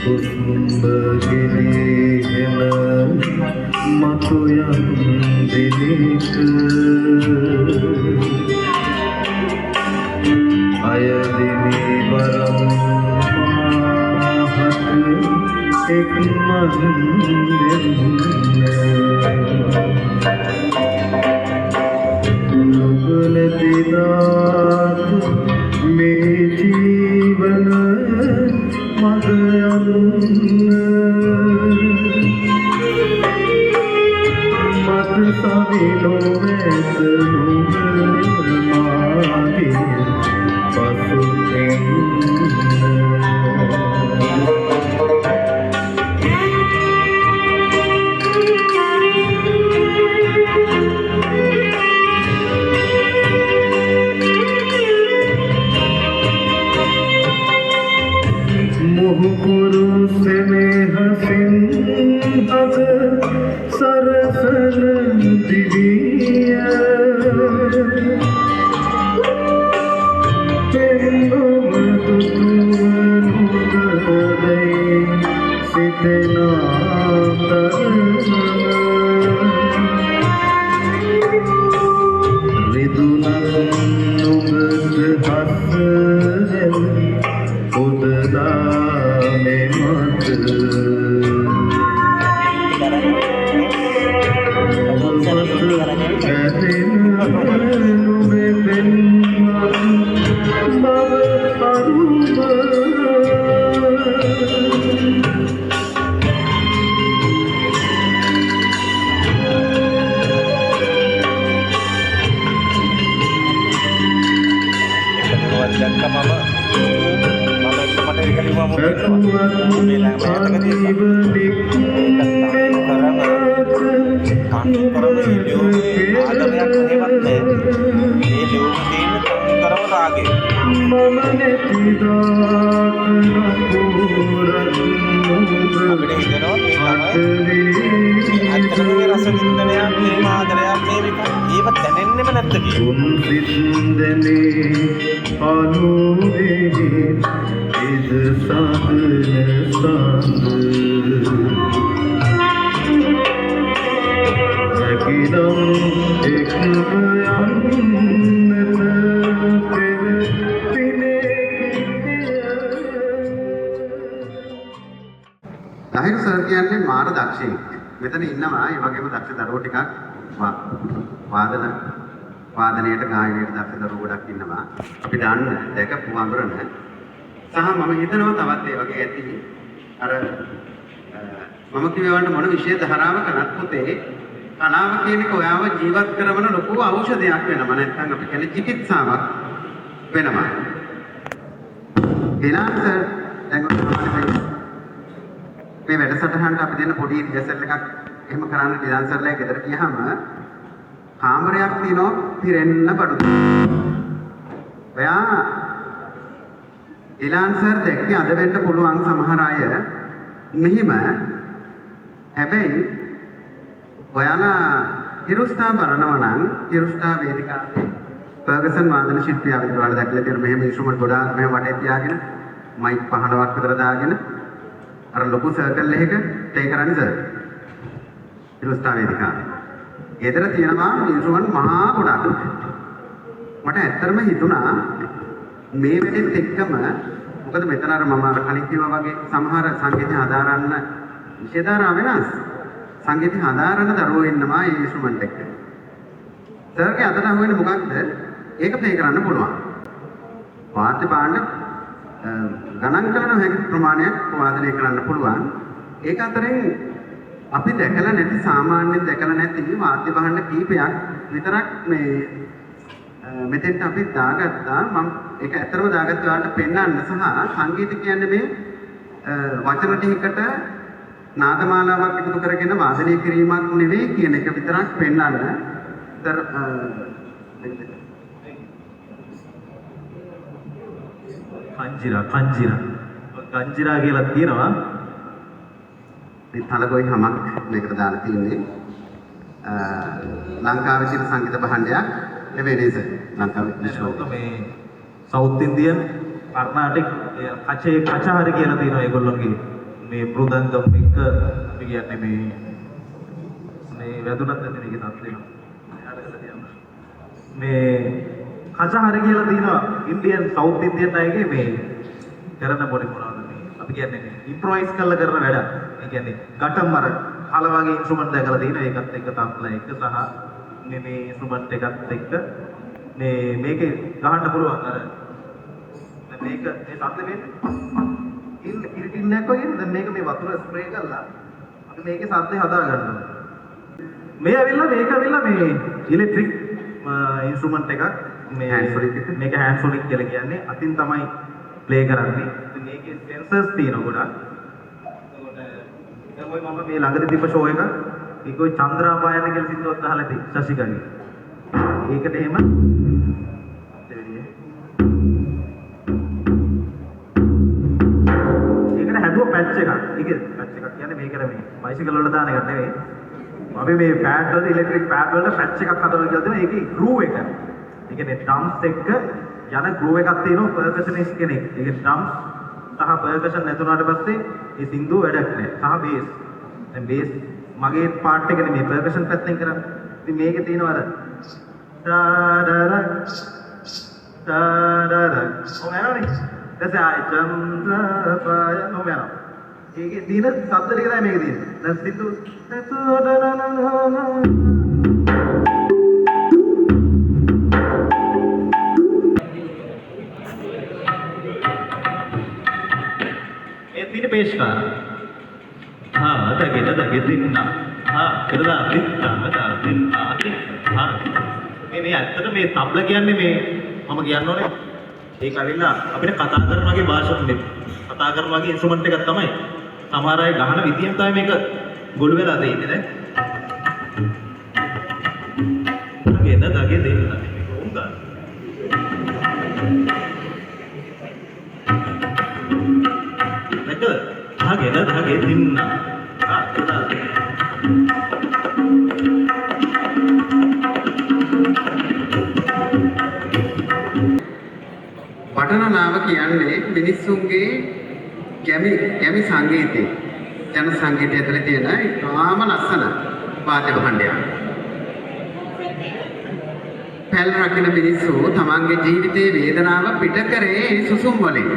හුස්ම ගෙලිහෙන මතු යම් දිනක අයදිනි වරම් මාහට එක්මන් දෙන්න නුඹ නැති දාක මේ ජීවන මග යන්න මට සවි නොමැත නුඹ මාගේ පසු එන්න. මුහුකුරු සෙනෙහසින් හද සරසන දිවිය පෙම්බොම දුටුව නුඹදැයි සිතෙන තරම රිදුනක් නුඹට හසරෙන් පොදදානේ මට නුඹ වැදෙන නුඹේ පෙම්වත් බව අරුම. එක දරුවක් දැක්ක මම මම එක මට ඒක ලිව්වා මොකද මේ ළඟ මෑතක තියලා ඒක තනිකරම මේ ලියුමේ ආදරයක් එහෙමත් නෑ. මේ ලියුමේ තියෙන තනිකරම රාගය. මම නැතිදාක නපුරක් නුඹ අපිට හිතෙනවා මේ ළමයි මට ඇත්තටම මේ රස වින්දනයක්, මේ ආදරයක්, මේ මේක ඒව දැනෙන්නෙම නැද්ද කියලා. තුන් සිත් දැනේ අනුවේ ඉද සදන සඳ හැකිනම් එක්ව යන්නට පෙර පිනේ. ලහිරු සර් කියන්නේ මාර දක්ෂයෙක්. මෙතන ඉන්නවා ඒ වගේම දක්ෂ දරුවෝ ටිකක් වාදන වාදනයට ගායනයට දක්ෂ දරුවෝ ගොඩක් ඉන්නවා. අපි දන්න දැකපු අඳුරන සහ මම හිතනවා තවත් ඒ වගේ ඇති. අර මම කිව්වේ මොන විෂය ධාරාව කළත් පුතේ කලාව කියන එක ඔයාව ජීවත් කරන ලොකු ඖෂධයක් වෙනවා. නැත්නම් අපි කියන්නේ චිකිත්සාවක් වෙනවා. ගෙනාන් සර් දැන් ඔය මේ වැඩසටහනට අපි දෙන පොඩි රිහර්සල් එකක් එහෙම කරන්න ඩාන්සර්ලා ගෙදර ගියාම කාමරයක් තියෙනවා පිරෙන්න බඩු. ඔයා ඩිලාන් සර් දැක්කේ අද වෙන්න පුළුවන් සමහර අය මෙහිම. හැබැයි ඔයාලා හිරුස්තා බලනවා නම් හිරුස්තා වේදිකාවේ ෆර්ගසන් වාදන ශිල්පියා විතර ඔයාලා දැකලා තියෙන මෙහෙම ඉන්ස්ට්‍රුමන්ට් ගොඩාක් මෙහෙම වටේ තියාගෙන මයික් 15ක් විතර දාගෙන අර ලොකු සර්කල් එකක ප්ලේ කරන්නේ සර්. හිරුස්තා වේදිකාවේ. ගෙදර තියෙනවා ඉන්ස්ට්‍රුමන්ට් මහා ගොඩක්. මට ඇත්තටම හිතුණා මේ වැඩෙත් එක්කම, මොකද මෙතන අර මම අර කලින් කිව්වා වගේ සමහර සංගීතය හදාරන්න විෂය ධාරා වෙනස්. සංගීතය හදාරන දරුවෝ ඉන්නවා ඒ ඉන්ස්ට්‍රුමන්ට් එක. සර්ගේ අතට අහුවෙන්නේ මොකක්ද? ඒක ප්ලේ කරන්න පුළුවන්. වාද්‍ය භාණ්ඩ ගණන් කළ නොහැකි ප්‍රමාණයක් වාදනය කරන්න පුළුවන්. ඒක අතරින් අපි දැකලා නැති, සාමාන්‍යයෙන් දැකලා නැති වාද්‍ය භාණ්ඩ කීපයක් විතරක් මේ මෙතෙන්ට අපි දාගත්තා. මම ඒක ඇත්තටම දාගත්ත ඔයාලට පෙන්වන්න සහ සංගීත කියන්නේ මේ වචන ටිකකට නාදමාලාවක් එකතු කරගෙන වාදනය කිරීමක් නෙවෙයි කියන එක විතරක් පෙන්වන්න. කංජිරා කංජිරා කංජිරා කියලා තියෙනවා. මේ තලගොයි හමක් මේකට දාලා තියෙන්නේ. ලංකාවේ තියෙන සංගීත භාණ්ඩයක් නෙවෙයි නේද? ලංකාවේ විශ්ව මේ සවුත් ඉන්දියන් කර්ණාටික් කචේ කචහරි කියලා තියෙනවා ඒගොල්ලන්ගේ මේ මෘදංගම් එක්ක අපි කියන්නේ මේ මේ වැදුනත් නැති මේකේ තත් වෙනවා. එහාට කරලා තියන්න. මේ කචහරි කියලා තියෙනවා ඉන්දියන් සවුත් ඉන්දියන් අයගේ මේ කරන පොඩි මොනවද මේ අපි කියන්නේ මේ ඉම්ප්‍රොවයිස් කරලා කරන වැඩ. ඒ කියන්නේ ගටම් අර කල වගේ ඉන්ස්ට්‍රුමන්ට් දැකලා තියෙනවා. ඒකත් එක්ක තබ්ලා එක සහ මේ මේ ඉන්ස්ට්‍රුමන්ට් එකත් එක්ක මේ මේකේ ගහන්න පුළුවන් අර දැන් මේක මේ සද්ද වෙන්නේ ඉන්න කිරිටින්නයක් වගේ. දැන් මේක මේ වතුර ස්ප්‍රේ කරලා අපි මේකේ සද්දේ හදා ගන්නවා. මේ ඇවිල්ලා මේක ඇවිල්ලා මේ ඉලෙක්ට්‍රික් ඉන්ස්ට්‍රුමන්ට් එකක්. මේ හෑන්ඩ් සොනික් එක. මේක හෑන්ඩ් සොනික් කියලා කියන්නේ අතින් තමයි ප්ලේ කරන්නේ. ඉතින් මේකේ සෙන්සර්ස් තියෙනවා ගොඩක්. එතකොට දැන් ඔය මම මේ ළඟදී තිබ්බ ෂෝ එක ඒක ඔය චන්ද්‍රාපායන කියලා සින්දුවක් අහලා ඇති ශශිකගේ. ඒකට එහෙම ඒකට හැදුව පැච් එකක්. ඒක පැච් එකක් කියන්නේ මේකට මේ බයිසිකල් වල දාන එකක් නෙවෙයි. අපි මේ පෑඩ් වල ඉලෙක්ට්‍රික් පෑඩ් වලට පැච් එකක් හදනවා කියලා දෙනවා. ඒකේ ග්‍රූව් එක. ඒ කියන්නේ ඩ්‍රම්ස් එක්ක යන ග්‍රූව් එකක් තියෙනවා පර්කෂනිස්ට් කෙනෙක්. ඒ කියන්නේ ඩ්‍රම්ස් සහ පර්කෂන් නැතුණාට පස්සේ ඒ සින්දුව වැඩක් නෑ. සහ බේස්. දැන් බේස් මගේ පාර්ට් එක නෙමෙයි පර්කෂන් පැත්තෙන් කරන්නේ. ඉතින් මේකේ තියෙනවා අර ටාඩර ටාඩර ඔහොම යනවනේ. ඊට පස්සේ ආයෙ චන්ද්‍රපාය ඔහොම යනවා. ඒකේ තියෙන සද්ද ටික තමයි මේකේ තියෙන්නේ. දැන් සින්දුව ඒ තියෙන පේෂ්කාර. හා දගෙන දගෙන දින්න. හා කරදා දිත්තා දා දින්නා හා මේ මේ ඇත්තට මේ තබ්ලා කියන්නේ මේ මම කියන්න ඕනේ ඒක ඇවිල්ලා අපිට කතා කරන වගේ භාෂාවක් නෙමෙයි. කතා කරන වගේ ඉන්ස්ට්‍රුමන්ට් එකක් තමයි. සමහර අය ගහන විදියෙන් තමයි මේක ගොළු වෙලා තියෙන්නේ නේ. දගෙන දගෙන දෙන්න. මේක උන් ගන්න. දැක්කද? දගෙන දගෙන දෙන්න. හා කරදා. වටනනාව කියන්නේ මිනිස්සුන්ගේ ගැමි ගැමි සංගීතය, ජන සංගීතය ඇතුලේ තියෙන ඉතාම ලස්සන වාද්‍ය භාණ්ඩයක්. පැල් රකින මිනිස්සු තමන්ගේ ජීවිතයේ වේදනාව පිට කරේ ඒ සුසුම් වලින්.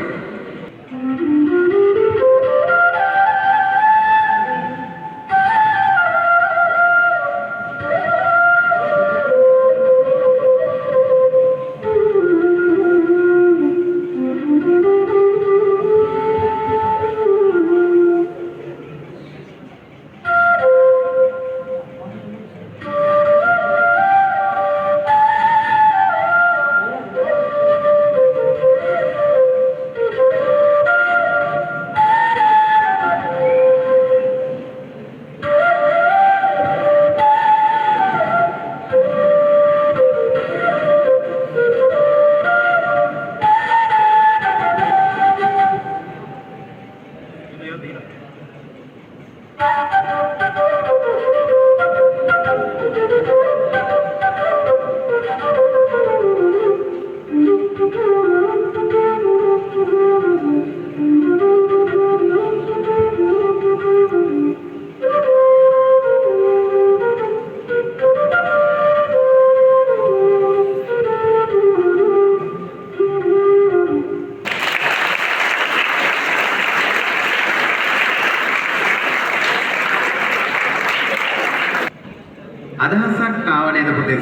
අදහසක් ආව නේද පුතේ?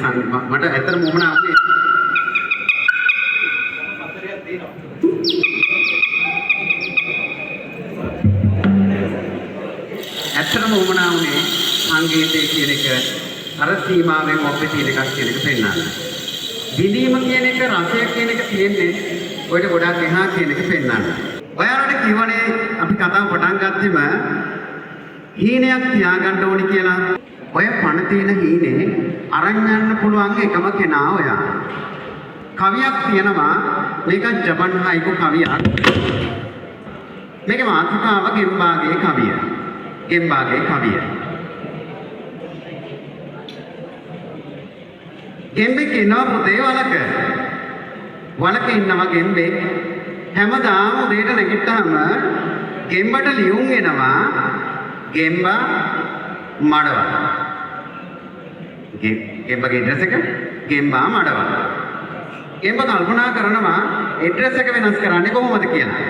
මට ඇත්තටම උවමනා වුණේ ඇත්තටම උවමනා වුණේ සංගීතය කියන එක අර සීමාවෙන් ඔබේ තියෙන එකක් කියන එක පෙන්වන්න. විඳීම කියන එක, රසය කියන එක තියෙන්නේ ඔයිට ගොඩක් එහා කියන එක පෙන්වන්න. ඔයාලට කිව්වනේ අපි කතාව පටන් ගත්තෙම හීනයක් තියාගන්න ඕනි කියලා. ඔය පණ තියෙන හීනේ අරන් යන්න පුළුවන් එකම කෙනා ඔයා. කවියක් තියෙනවා, මේක ජපන් හයිකු කවියක්. මේකේ මාතෘකාව ගෙම්බාගේ කවිය. ගෙම්බාගේ කවිය. ගෙම්බෙක් ඉන්නවා පුතේ වලක. වලක ඉන්නවා ගෙම්බෙක්. හැමදාම උදේට නැගිට්ටාම ගෙම්බට ලියුම් එනවා, ගෙම්බා මඩවල. ගෙම්බගේ ඇඩ්‍රස් එක ගෙම්බා මඩවල. ගෙම්බ කල්පනා කරනවා ඇඩ්‍රස් එක වෙනස් කරන්නේ කොහොමද කියලා.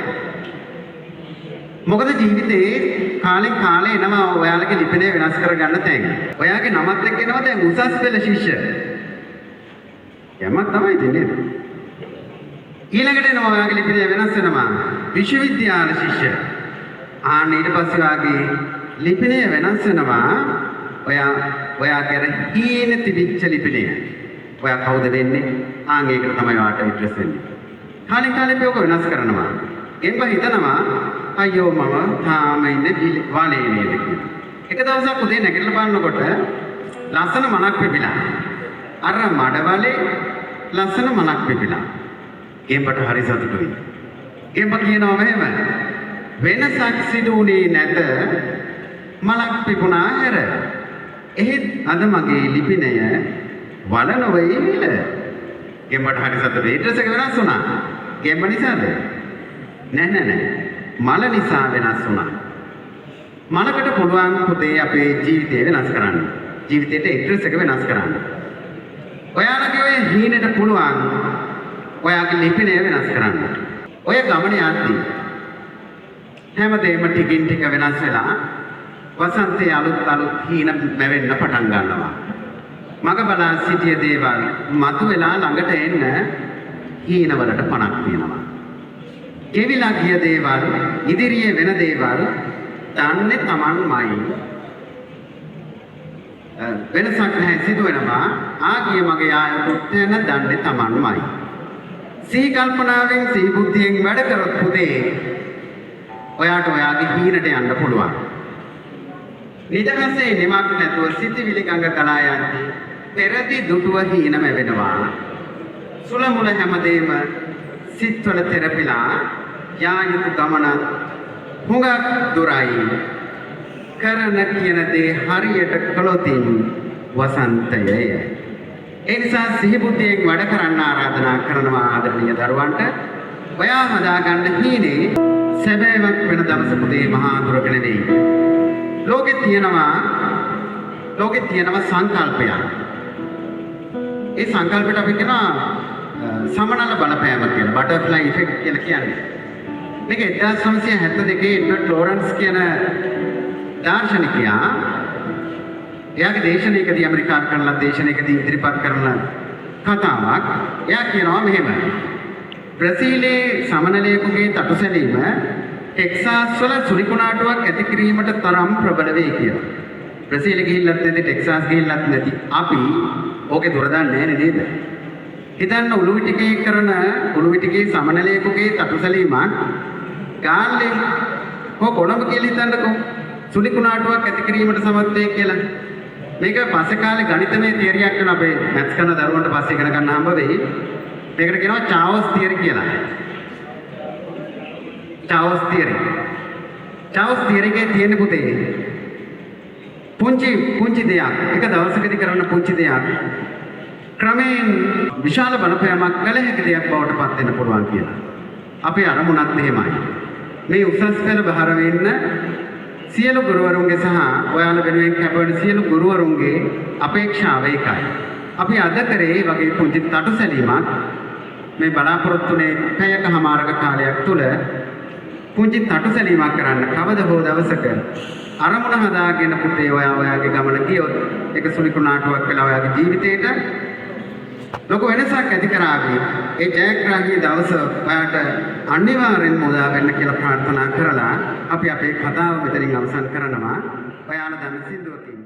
මොකද ජීවිතේ කාලෙන් කාලේ එනවා ඔයාලගේ ලිපිනය වෙනස් කරගන්න තැන්. ඔයාගේ නමත් එක්ක එනවා දැන් උසස් පෙළ ශිෂ්‍ය. යමක් තමයි ඉතින් නේද? ඊළඟට එනවා ඔයාගේ ලිපිනය වෙනස් වෙනවා විශ්වවිද්‍යාල ශිෂ්‍ය. ආන්න ඊට පස්සේ ඔයාගේ ලිපිනය වෙනස් වෙනවා ඔයාගේ අර හීන තිබිච්ච ලිපිනය. ඔයා කවුද වෙන්නේ? ආන් ඒකට තමයි ඔයාට ඇඩ්‍රස් වෙන්නේ. කාලෙන් කාලේ අපි ඔක වෙනස් කරනවා. ගෙම්බ හිතනවා අයියෝ මම තාම ඉන්නේ වලේ නේද කියලා. එක දවසක් උදේ නැගිටලා බලනකොට ලස්සන මලක් පිපිලා. අර මඩවලේ ලස්සන මලක් පිපිලා. ගෙම්බට හරි සතුටුයි. ගෙම්බ කියනවා මෙහෙම, වෙනසක් සිදු වුණේ නැත මලක් පිපුණා හැර. එහෙත් අද මගේ ලිපිනය වල නොවේ විල. ගෙම්බට හරි සතුටුයි. ඇඩ්‍රස් එක වෙනස් වුණා. ගෙම්බ නිසාද? නෑ නෑ නෑ. මල නිසා වෙනස් වුණා. මලකට පුළුවන් පුතේ අපේ ජීවිතය වෙනස් කරන්න. ජීවිතේට ඇඩ්‍රස් එක වෙනස් කරන්න. ඔයාලගේ ඔය හීනෙට පුළුවන් ඔයාගේ ලිපිනය වෙනස් කරන්න. ඔය ගමන යද්දී හැමදේම ටිකින් ටික වෙනස් වෙලා වසන්තයේ අලුත් අලුත් හීන මැවෙන්න පටන් ගන්නවා. මග බලා සිටිය දේවල් මතු වෙලා ළඟට එන්න හීනවලට පණක් තියෙනවා. ගෙවිලා ගිය දේවල්, ඉදිරියේ වෙන දේවල් දන්නේ තමන්මයි. වෙනසක් නැහැ සිදු වෙනවා. ආගිය මගේ ආයුත් වෙන දන්නේ තමන්මයි. සිහි කල්පනාවෙන් සිහි බුද්ධියෙන් වැඩ කරොත් පුතේ ඔයාට ඔයාගේ හීනට යන්න පුළුවන්. නිදහසේ නිමක් නැතුව සිතිවිලි ගඟ ගලා යද්දී පෙරදි දුටුව හීන මැවෙනවා. සුළමුල හැමදේම සිත්වල තෙරපිලා යා යුතු ගමන හුඟක් දුරයි. කරන කියන දේ හරියට කළොතින් වසන්තයය. ඒ නිසා සිහි බුද්ධියෙන් වැඩ කරන්න ආරාධනා කරනවා ආදරණීය දරුවන්ට. ඔයා හදාගන්න හීනේ සැබෑවක් වෙන දවස පුතේ මහා දුරක නෙවෙයි. ලෝකෙ තියෙනවා සංකල්පයක්. ඒ සංකල්පයට අපි කියනවා සමනල බලපෑම කියලා, බටර්ෆ්ලයි ඉෆෙක්ට් කියලා කියන්නේ. මේක 1972 එඩ්වඩ් ලෝරන්ස් කියන දාර්ශනිකයා එයාගේ දේශනයකදී, ඇමරිකාවේ කරන ලද දේශනයකදී ඉදිරිපත් කරන කතාවක්. එයා කියනවා මෙහෙම. බ්‍රසීලයේ සමනලයෙකුගේ තටු සැලීම ටෙක්සාස් වල සුලිකුණාටුවක් ඇති කිරීමට තරම් ප්‍රබල වෙයි කියලා. බ්‍රසීල ගිහිල්ලත් නැති, ටෙක්සාස් ගිහිල්ලත් නැති අපි ඕකේ දුර දන්නේ නැහැ නේද? හිතන්න උළුවිටිකේ කරන උළුවිටිකේ සමනලයෙකුගේ තටු සැලීමක් ගාල්ලේ හෝ කොළඹ කියලා හිතන්නකෝ. සුලිකුණාටුවක් ඇති කිරීමට සමත් වෙයි කියලා. මේක පස්සේ කාලේ ගණිතමය තියරියක් වෙනවා. අපේ මැත්ස් කරන දරුවන්ට පස්සේ ඉගෙන ගන්න හම්බ වෙයි. මේකට කියනවා චාවස් තියරි කියලා. චාවස් තියරි. චාවස් තියරි එකේ තියෙන පුතේ පුංචි පුංචි දෙයක්, එක දවසකදී කරන පුංචි දෙයක් ක්‍රමයෙන් විශාල බලපෑමක් කළ හැකි දෙයක් බවට පත් වෙන්න පුළුවන් කියලා. අපේ අරමුණත් එහෙමයි. මේ උසස් පෙළ බහර වෙන්න සියලු ගුරුවරුන්ගේ සහ ඔයාලා වෙනුවෙන් කැපවෙන සියලු ගුරුවරුන්ගේ අපේක්ෂාව ඒකයි. අපි අද කරේ වගේ පුංචි තටු සැලීමක් මේ බලාපොරොත්තුනේ පැයකමාරක කාලයක් තුල පුංචි තටු සැලීමක් කරන්න. කවද හෝ දවසක අරමුණ හදාගෙන පුතේ ඔයා ඔයාගේ ගමන ගියොත් ඒක සුලිකුණාටුවක් වෙලා ඔයාගේ ජීවිතේට ලොකු වෙනසක් ඇති කරાવી. ඒ ජයග්‍රාහී දවස ඔයාට අනිවාර්යෙන්ම උදා වෙන්න කියලා ප්‍රාර්ථනා කරලා අපි අපේ කතාව මෙතනින් අවසන් කරනවා. ඔයාලා දන්න සින්දුවකින්.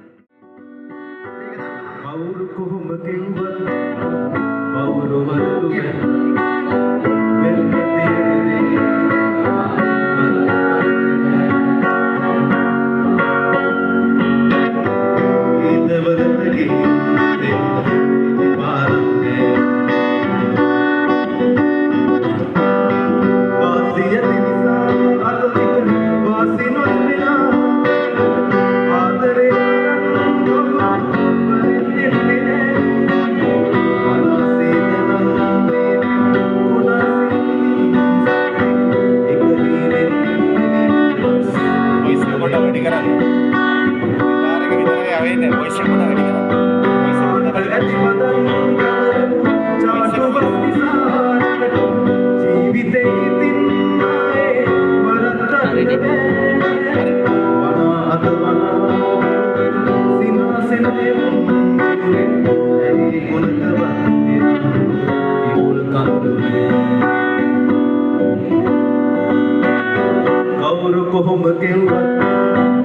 වෙන්නේ වොයිස් එක පොඩ්ඩක් වැඩි කරන්න. වොයිස් එක පොඩ්ඩක් වැඩි කරන්න. ඇති වදන් කවරමු චාටුවක් නිසාට ජීවිතේ ඉතින් ආයේ වරද්දන්න බෑ. වනා අත වනා සිනාසෙන එවුන් ඇයි ගුණකවත් කිඹුල් කඳු නෑ. කවුරු කොහොම කෙව්වත්